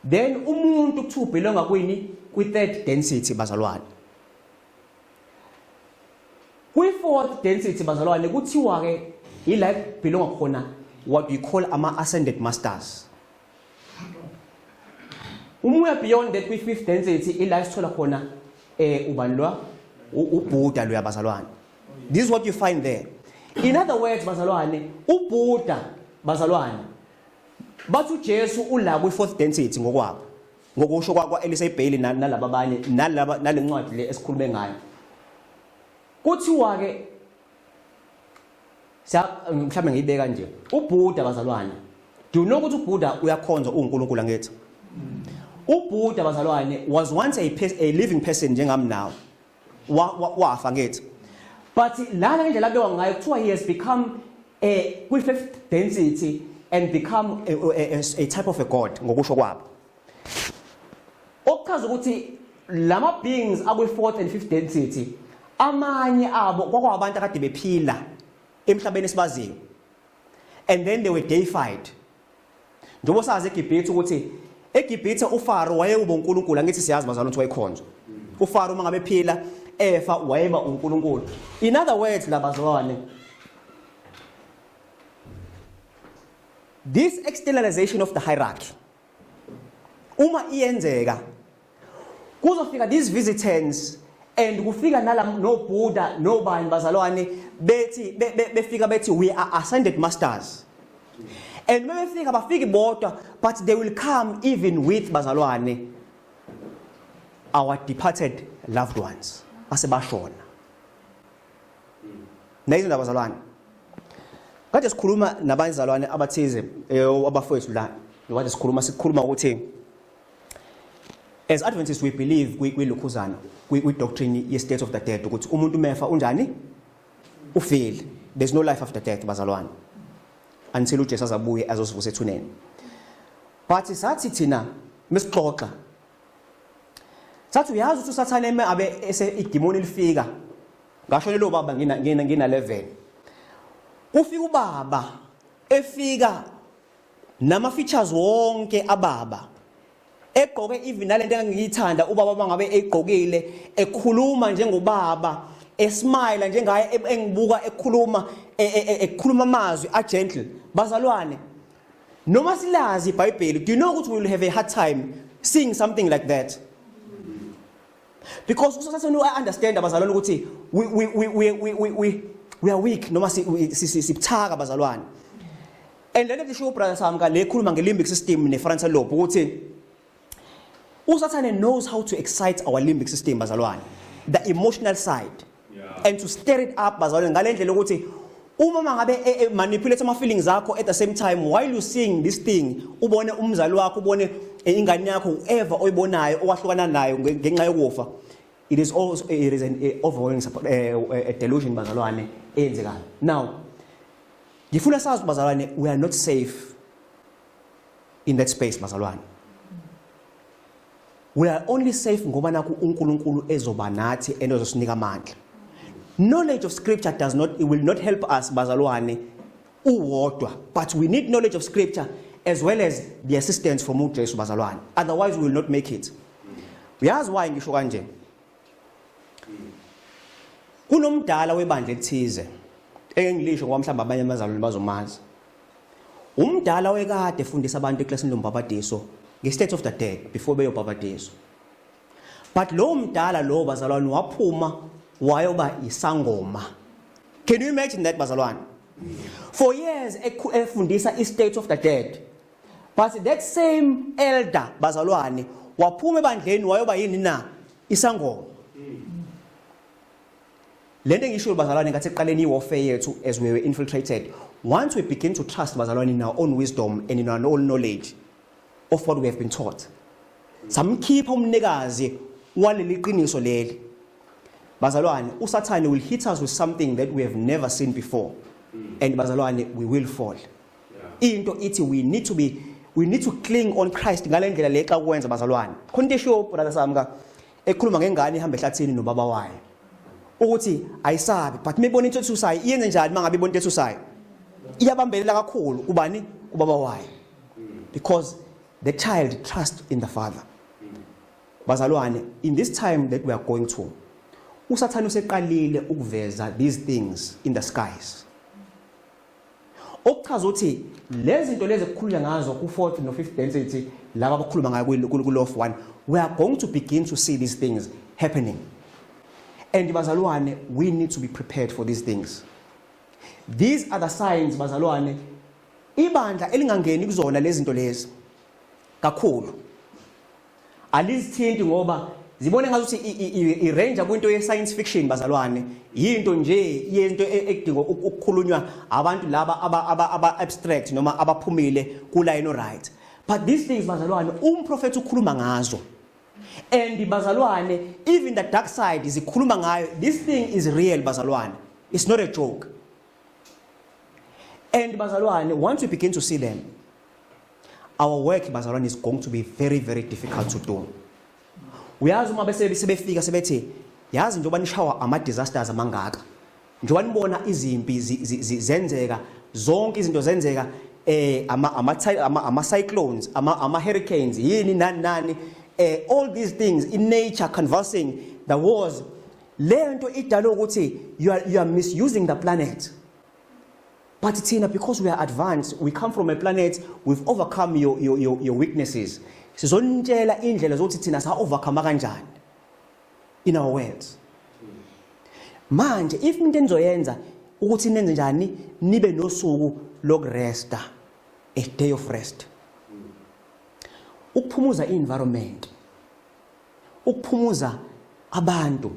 Then umuntu kuthiwa ubelonga kwini? Kwi third density, bazalwane. Kwi fourth density, bazalwane, kuthiwa ke ila belonga khona what we call ama ascended masters. Uma uya beyond that, kwi fifth density, ila sithola khona ubani lo, uBuddha lo, bazalwane. This is what you find there. In other words, bazalwane, uBuddha, bazalwane, bathi uJesu ula kwi fourth density ngokwabo, ngokusho kwa Alice Bailey nalaba abanye nalaba nalencwadi le esikhulume ngayo. Kuthiwa ke siya mhlawumbe ngiyibeka nje, uBuddha, bazalwane, do you know ukuthi uBuddha uyakhonza uNkulunkulu? Angithi uBuddha, bazalwane, was once a living person njengami nawe. Wafa ngithi, but lana indlela abekwa ngayo, kuthiwa he has become a kwi fifth density and become a type of a god, ngokusho kwabo, okuchaza ukuthi lama beings akwi fourth and fifth density, amanye abo kwakwabantu akade bephila emhlabeni esibaziyo, and then they were deified. Njengoba sazi eGibhithe ukuthi eGibhithe uFaro wayewuba uNkulunkulu, angithi siyazi, bazalwane, ukuthi wayekhonzwa uFaro uma ngabe ephila, efa wayeba uNkulunkulu. In other words, labazalwane, this externalization of the hierarchy, uma iyenzeka, kuzofika these visitants and kufika nala no Buddha nobani, bazalwane, bethi befika bethi, "We are ascended masters." And befika, bafiki bodwa, but they will come even with, bazalwane, our departed loved ones asebashona. Nayizindaba, bazalwane, kade sikhuluma nabazalwane abathize, abafowethu la, kade sikhuluma, sikhuluma ukuthi as Adventists we believe kwilokhuzana, kwi doctrine ye state of the dead, ukuthi umuntu mefa unjani? Ufile. There's no life after death, bazalwane, until uJesu azabuye azosivusa ethuneni. But sathi thina mesixoxa, sathi uyazi ukuthi uSathane eme abe ese idimoni lifika, ngasho lelo baba ngina 11, kufika ubaba, efika nama features wonke ababa, egqoke even nalento engangiyithanda ubaba bangabe egqokile, ekhuluma njengobaba, esmile njengaye, engibuka, ekhuluma, ekhuluma amazwi a gentle. Bazalwane, noma silazi iBhayibheli, do you know ukuthi we will have a hard time seeing something like that? Because usathane uya understand, abazalwane, ukuthi we are weak noma sibuthaka, bazalwane. And lento lisho brother Samka le khuluma nge-limbic system ne-frontal lobe, ukuthi uSathane knows how to excite our limbic system, bazalwane, the emotional side, and to stir it up, bazalwane, ngale ndlela ukuthi uma mangabe manipulate ama feelings akho at the same time while you seeing this thing, ubone umzali wakho, ubone ingane yakho, whoever oyibonayo owahlukana nayo ngenxa yokufa. It is also, it is an overwhelming delusion, bazalwane, eyenzekayo. Now ngifuna sazi, bazalwane, we are not safe in that space, bazalwane. We are only safe ngoba nakhu uNkulunkulu ezoba nathi and ezosinika amandla. Knowledge of scripture does not, it will not help us, bazalwane, uwodwa, but we need knowledge of scripture as well as the assistance from uJesu, bazalwane, otherwise we will not make it. Uyazi why ngisho kanje? Kunomdala webandla elithize engilisho ngoba mhlawumbe abanye abazalwane bazomazi, umdala wekade efundisa abantu eklasini lombhabhadiso nge-state of the dead before beyobhabhadiswa. But lo mdala lo, bazalwane, waphuma. Wayoba isangoma. Can you imagine that, bazalwane? For years efundisa i-state of the dead, but that same elder, bazalwane, waphuma ebandleni wayoba yini na? Isangoma. Lento engisho, bazalwane, ngathi ekuqaleni i-warfare yethu as we were infiltrated, once we begin to trust, bazalwane, in our own wisdom and in our own knowledge of what we have been taught, samkhipha umnikazi waleli qiniso leli, bazalwane, uSathane will hit us with something that we have never seen before, and bazalwane, we will fall. Into ithi we need to cling on Christ ngale ndlela le xa kwenza, bazalwane. Khona into eshiwo, brother Samka, ekhuluma ngengane ihamba ehlathini nobaba wayo ukuthi ayisabi, but mibona into ethusayo iyenze njani? Mangabe ibona into ethusayo iyabambelela kakhulu kubani? Kubaba wayo, because the child trust in the father. Bazalwane, in this time that we are going to, uSathane useqalile ukuveza these things in the skies, okuchaza ukuthi lezi zinto lezi ekukhulunywa ngazo ku-fourth no-fifth density, laba abakhuluma ngayo ku-law of one, we are going to begin to see these things happening. And bazalwane, we need to be prepared for these things. These are the signs, bazalwane, ibandla elingangeni kuzona lezi zinto lezi kakhulu, alizithinti ngoba zibone ngazuthi i-range kwinto ye-science fiction, bazalwane, yinto nje yento ekudinga ukukhulunywa abantu laba aba abstract noma abaphumile ku-line right. But these things, bazalwane, umprofethi ukhuluma ngazo, and bazalwane, even the dark side zikhuluma ngayo. This thing is real, bazalwane, it's not a joke. And bazalwane, once we begin to see them, our work, bazalwane, is going to be very, very difficult to do. Uyazi uma bese sebefika sebethi, yazi, njengoba nishawa ama disasters amangaka, njengoba nibona izimpi zenzeka, zonke izinto zenzeka, ama cyclones, ama hurricanes, yini nani nani, all these things in nature convulsing, the wars, le nto idala ukuthi you are misusing the planet. But thina, because we are advanced, we come from a planet, we've overcome your weaknesses. Sizonitshela indlela zokuthi thina sa overcome kanjani in our worlds. Manje if into enizoyenza ukuthi nenze njani, nibe nosuku lokuresta, a day of rest. Ukuphumuza environment. Ukuphumuza abantu,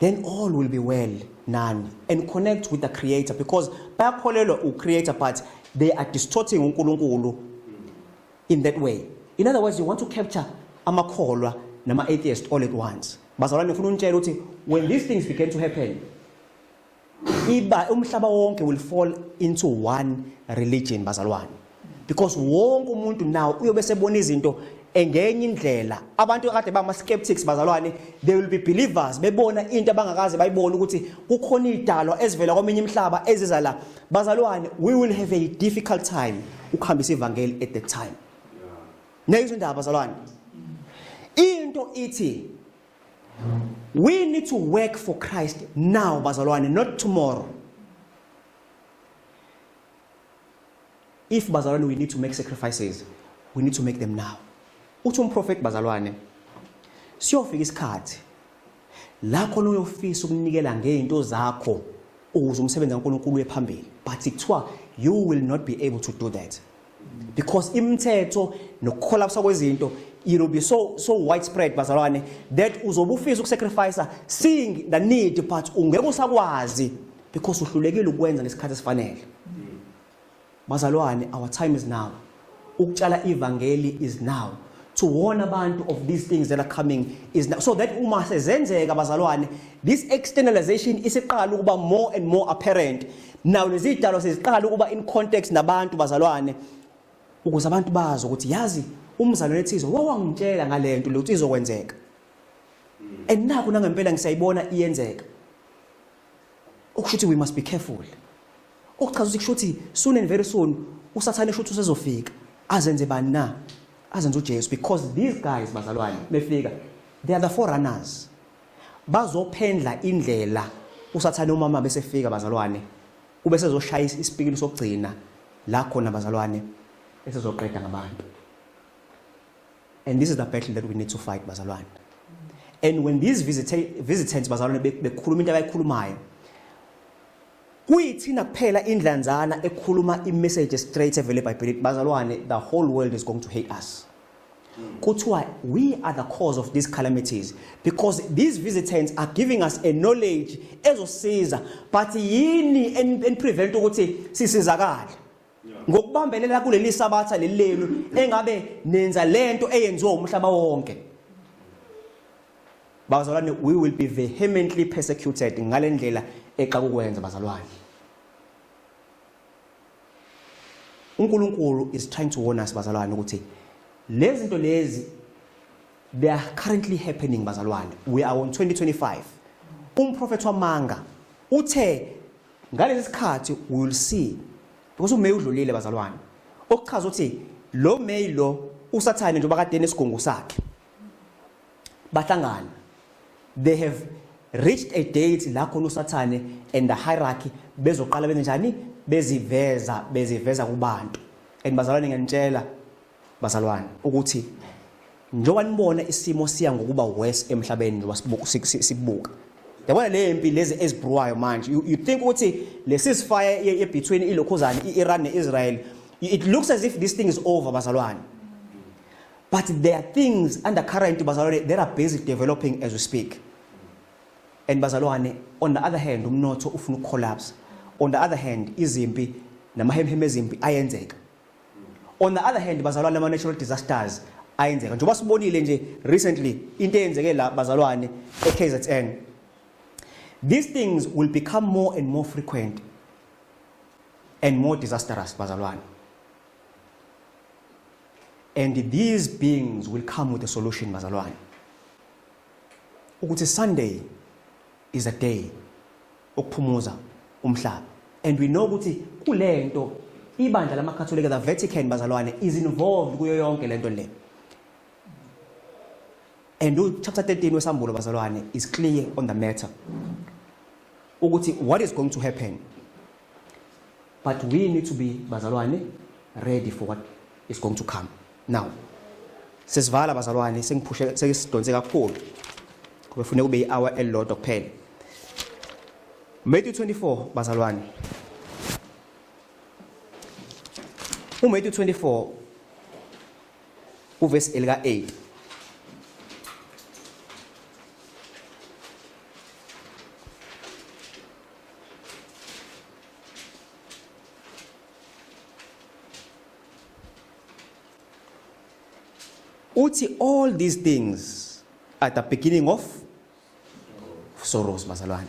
then all will be well nani, and connect with the creator, because bayakholelwa u-creator, but they are distorting uNkulunkulu in that way. In other words, you want to capture amakholwa nama-atheist all at once. Bazalwane, ngifuna unitshela ukuthi when these things begin to happen, iba umhlaba wonke will fall into one religion, bazalwane, because wonke umuntu now uyobe sebona izinto engenye indlela. Abantu kade bama skeptics, bazalwane, they will be believers, bebona into abangakaze bayibone ukuthi kukhona idalwa ezivela kweminye imihlaba eziza la. Bazalwane, we will have a difficult time ukuhambisa ivangeli at that time. Neyizwe indaba, bazalwane, into ithi we need to work for Christ now, bazalwane, not tomorrow. If, bazalwane, we need to make sacrifices, we need to make them now. Uthi umprofeti, bazalwane, siyofika isikhathi la khona uyofisa ukunikela ngeinto zakho ukuze umsebenzi kaNkulunkulu uye phambili, but kuthiwa you will not be able to do that because imithetho nokucollapse kwezinto, it will be so widespread, bazalwane, that uzobe ufisa ukusacrifice seeing the need, but ungeke usakwazi because uhlulekile ukwenza ngesikhathi esifanele. Bazalwane, our time is now. Ukutshala ivangeli is now. To warn abantu of these things that are coming is now, so that uma sezenzeka, bazalwane, this externalization isiqala ukuba more and more apparent now, lezi idalo seziqala ukuba in context nabantu, bazalwane, ukuze abantu bazi ukuthi, yazi, umzalwane ethize wawangitshela ngalento le ukuthi izokwenzeka, and nakho nangempela ngisayibona iyenzeka. Okusho ukuthi we must be careful. Okuchaza ukuthi kusho ukuthi soon and very soon uSathane kusho ukuthi usezofika azenze bani na? Azenze uJesu, because these guys, bazalwane, befika, they are the forerunners, bazophendla indlela. USathane umama bese fika, bazalwane, ube sezoshaya isipikili sokugcina la khona, bazalwane, esezoqeda ngabantu. And this is the battle that we need to fight, bazalwane. And when these visitants bazalwane bekhuluma into abayikhulumayo, kuyithina kuphela indlanzana ekhuluma imessage straight evele eBhayibhelini bazalwane, the whole world is going to hate us. Kuthiwa we are the cause of these calamities because these visitants are giving us a knowledge ezosiza, but yini en prevent ukuthi sisizakale ngokubambelela kuleli sabatha leli lenu engabe nenza lento eyenziwa umhlaba wonke? Bazalwane, we will be vehemently persecuted ngalendlela exakukwenza bazalwane. uNkulunkulu is trying to warn us bazalwane ukuthi lezi zinto lezi, they are currently happening bazalwane. We are on 2025. Umprofeti wamanga uthe ngalesi sikhathi we will see, because uMay udlulile bazalwane, okuchaza ukuthi lo May lo uSathane njengoba kade nesigungu sakhe bahlangana, they have reached a date la khona uSathane and the hierarchy bezoqala benze njani, beziveza kubantu. And bazalwane, ngiyanitshela bazalwane ukuthi njengoba nibona isimo siya ngokuba worse emhlabeni, njengoba sibuka, yabona le mpi lezi ezibruwayo manje, you think ukuthi le ceasefire ye between ilokhuzana i-Iran ne-Israel, it looks as if this thing is over bazalwane, but there are things under current bazalwane that are busy developing as we speak. And bazalwane, on the other hand, umnotho ufuna ukucollapse. On the other hand, izimpi namahemheme ezimpi ayenzeka. On the other hand bazalwane, ama natural disasters ayenzeka, njengoba sibonile nje recently into eyenzeke la bazalwane eKZN. These things will become more and more frequent and more disastrous bazalwane, and these beings will come with a solution bazalwane, ukuthi Sunday is a day okuphumuza umhlaba. And we know ukuthi kulento ibandla lamaKatholika, the Vatican bazalwane, is involved kuyo yonke lento le. And chapter 13 wesambulo bazalwane is clear on the matter ukuthi what is going to happen, but we need to be bazalwane ready for what is going to come. Now sesivala bazalwane, sengiphushe, sesidonse kakhulu, kube kube i-hour elilodwa kuphela. Matthew 24 bazalwane, uMatthew 24 uvesi elika 8. Uthi all these things at the beginning of sorrows bazalwane.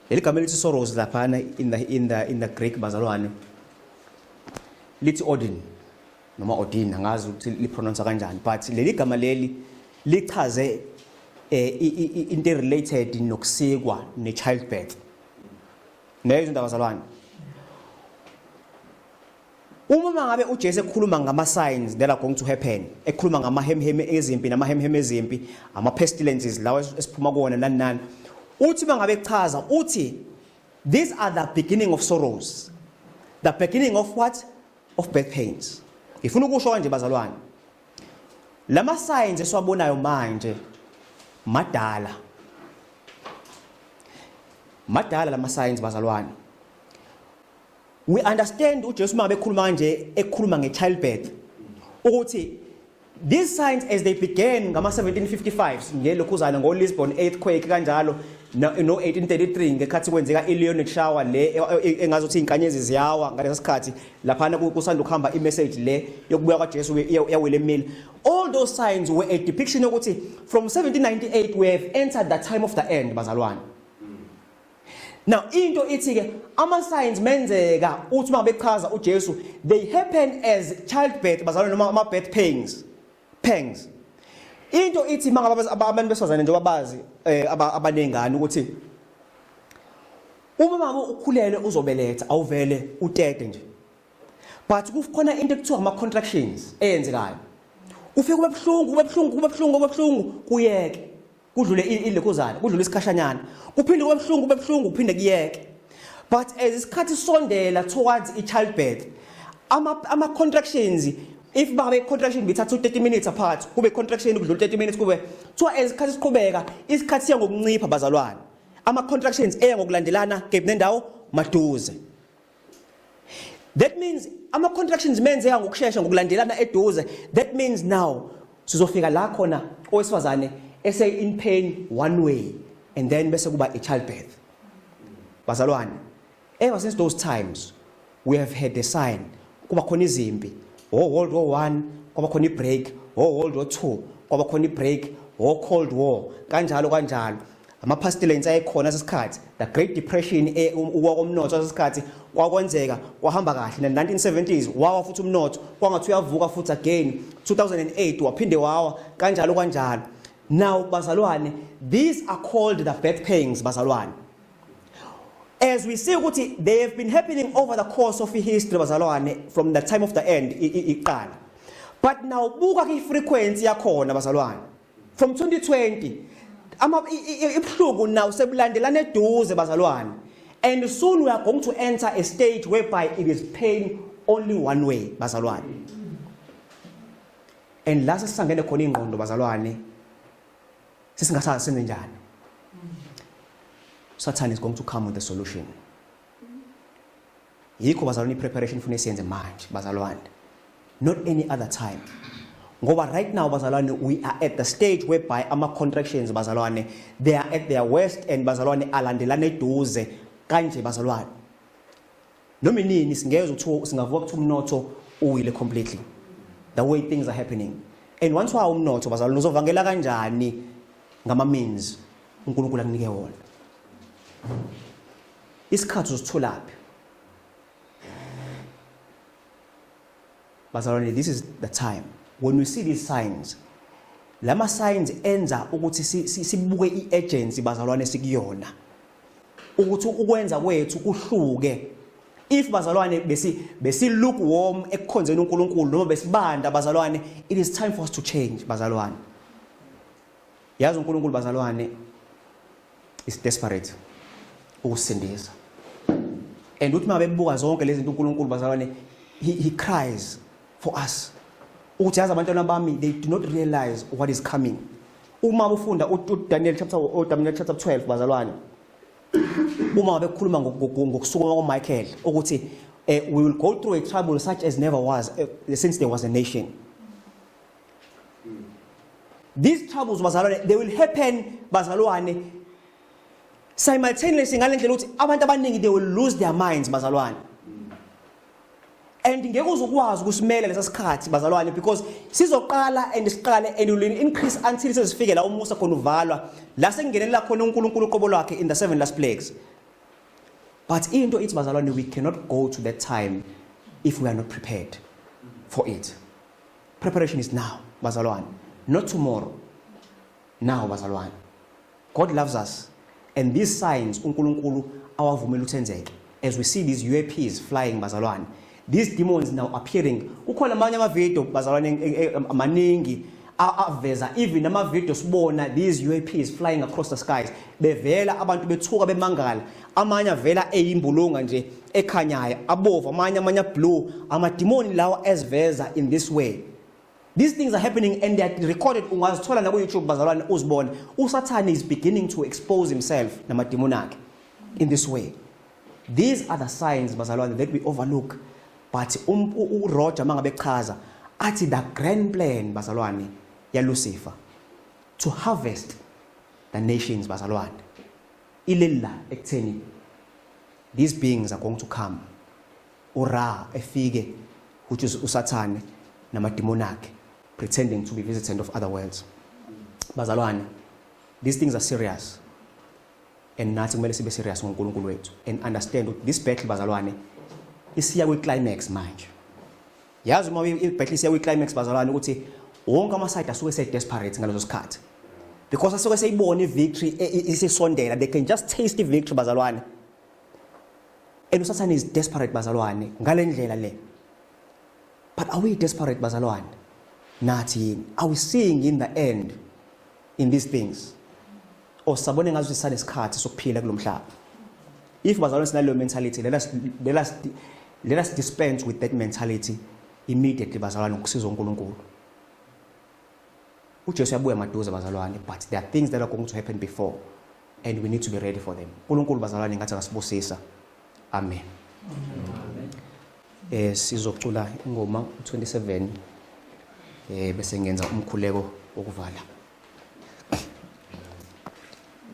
Leli gama elithi sorrows laphana in the Greek bazalwane lithi Odin noma Odin, angazi ukuthi lipronounce kanjani, but leli gama leli lichaze interrelated nokusikwa ne-childbirth nezo indaba bazalwane. Uma mangabe uJesu ekhuluma ngama signs that are going to happen, ekhuluma ngamahemheme ezimpi namahemheme ezimpi, ama pestilences lawa esiphuma kuwona nani nani, uthi mangabe echaza uthi these are the beginning of sorrows. The beginning of what? Of birth pains. Ngifuna ukusho kanje bazalwane, lama signs esiwabonayo manje madala, madala lama signs bazalwane. We understand uJesu uma bekhuluma kanje, ekhuluma nge-childbirth, ukuthi these signs as they began ngama 1755 ngelokhuzana ngo Lisbon earthquake kanjalo, no 1833 ngekhathi kwenzeka i-Leonid shower le engazuthi izinkanyezi ziyawa ngalesa sikhathi laphana kusanda ukuhamba i-message le yokubuya kwaJesu yawile Miller. All those signs were a depiction yokuthi from 1798 we have entered the time of the end bazalwane. Now into ithi ke ama signs menzeka, uthi uma bechaza uJesu, they happen as childbirth bazalwane noma ama birth pains. Into ithi mangabe abantu besifazane, njengoba bazi abanengane ukuthi uma ngabe ukhulele uzobeletha, awuvele utete nje, but kukhona into ekuthiwa ama contractions eyenzekayo. Ufike kube buhlungu, kube buhlungu, kube buhlungu, kube buhlungu, kuyeke, kudlule ilekhuzana, kudlule isikhashanyana, kuphinde kube buhlungu, kube buhlungu, kuphinde kuyeke. But as isikhathi sondela towards i-childbirth, ama contractions If bangabe contraction bithatha u30 minutes apart, kube contraction kudlula 30 minutes, kube kuthiwa esikhathi siqhubeka isikhathi siya ngokuncipha, bazalwane. Ama contractions eya ngokulandelana kephi nendawo maduze. That means ama contractions menzeka ngokushesha ngokulandelana eduze. That means now sizofika la khona owesifazane ese in pain one way and then bese kuba i childbirth. Bazalwane, ever since those times we have had a sign, kuba khona izimpi. O World War 1 kwaba khona i-break, o World War 2 kwaba khona i-break, o Cold War, kanjalo kanjalo. Ama-pestilence ayekhona sesikhathi, the Great Depression, ukuwa komnotho sesikhathi kwakwenzeka kwahamba kahle. Na 1970s wawa futhi umnotho, kwangathi uyavuka futhi again. 2008 waphinde wawa, kanjalo kanjalo. Now bazalwane, these are called the birth pains, bazalwane, as we see ukuthi they have been happening over the course of history, bazalwane, from the time of the end iqala. But now buka i-frequency yakhona, bazalwane, from 2020 ama ibuhlungu now sebulandelana eduze, bazalwane, and soon we are going to enter a stage whereby it is pain only one way, bazalwane. And la sesisangene khona ingqondo, bazalwane, sesingasazi senze njani. Satan is going to come with a solution. Yikho bazalwane, i-preparation fune siyenze manje, bazalwane, not any other time, ngoba right now, bazalwane, we are at the stage whereby ama-contractions, bazalwane, they are at their worst and, bazalwane, alandelana eduze kanje, bazalwane. Noma inini singezwa kuthiwa singavuka kuthiwa umnotho uwile completely, the way things are happening. And once wawa umnotho, bazalwane, uzovangela kanjani ngama means uNkulunkulu akunike wona? Isikhathi uzitholaphi, bazalwane? This is the time when we see these signs. Lama signs enza ukuthi sibuke i-urgency, bazalwane, sikuyona, ukuthi ukwenza kwethu kuhluke. If bazalwane besi lukewarm ekukhonzeni uNkulunkulu noma besibanda, bazalwane, it is time for us to change, bazalwane. Yazi uNkulunkulu, bazalwane, is desperate ukusindisa. And uthi mabebuka zonke lezi zinto uNkulunkulu, bazalwane, he cries for us ukuthi, "Yazi abantwana bami, they do not realize what is coming." Uma ufunda uDaniel chapter 12, bazalwane, uma bekhuluma ngokusukuma koMichael ukuthi we will go through a trouble such as never was since there was a nation. These troubles, bazalwane, they will happen, bazalwane, simultaneously ngale ndlela ukuthi abantu abaningi, they will lose their minds, bazalwane, and ngeke uzukwazi ukusimela lesa sikhathi, bazalwane, because sizoqala and siqale and will increase until sezifike la umusa khona uvalwa, la sekungenelela khona uNkulunkulu uqobo lwakhe in the seven last plagues. But into ithi, bazalwane, we cannot go to that time if we are not prepared for it. Preparation is now, bazalwane, not tomorrow, now, bazalwane. God loves us, and these signs uNkulunkulu awavumela ukuthi enzeke. As we see these UAPs flying, bazalwane, these demons now appearing, kukhona amanye ama-video, bazalwane, amaningi aveza even ama-video sibona these UAPs flying across the skies, bevela, abantu bethuka bemangala. Amanye avela eyimbulunga nje ekhanyayo, abovu amanye, amanye blue, amadimoni lawa eziveza in this way. These things are happening and they are recorded. Ungazithola na ku-YouTube, bazalwane, uzibone. USathane is beginning to expose himself namadimoni akhe in this way. These are the signs, bazalwane, that we overlook. But uRoger mangabe echaza athi the grand plan, bazalwane, yaLucifer to harvest the nations, bazalwane, ileli la ekutheni these beings are going to come, uRa efike, which is uSathane namadimoni akhe pretending to be visitant of other worlds. Bazalwane, these things are serious, and nathi kumele sibe serious ngoNkulunkulu wethu and understand ukuthi this battle, bazalwane, isiya kwi-climax manje. Yazi uma i-battle isiya kwi-climax, bazalwane, ukuthi wonke ama-side asuke ese-desperate ngaleso sikhathi, because asuke seyibona i-victory isisondela. They can just taste i-victory, bazalwane, and uSathane is desperate, bazalwane, ngale ndlela le. But are we desperate, bazalwane, nathi yini? Are we seeing in the end in these things, or sabone ngathi sisanesikhathi sokuphila kulomhlaba? If, bazalwane, sinaleyo mentality, let us dispense with that mentality. Immediately, bazalwane, ngokusiza uNkulunkulu. UJesu uyabuya maduze, bazalwane, but there are things that are going to happen before and we need to be ready for them. uNkulunkulu, bazalwane, ngathi akasibusisa. Amen. Sizocula ingoma 27 bese ngenza umkhuleko wokuvala.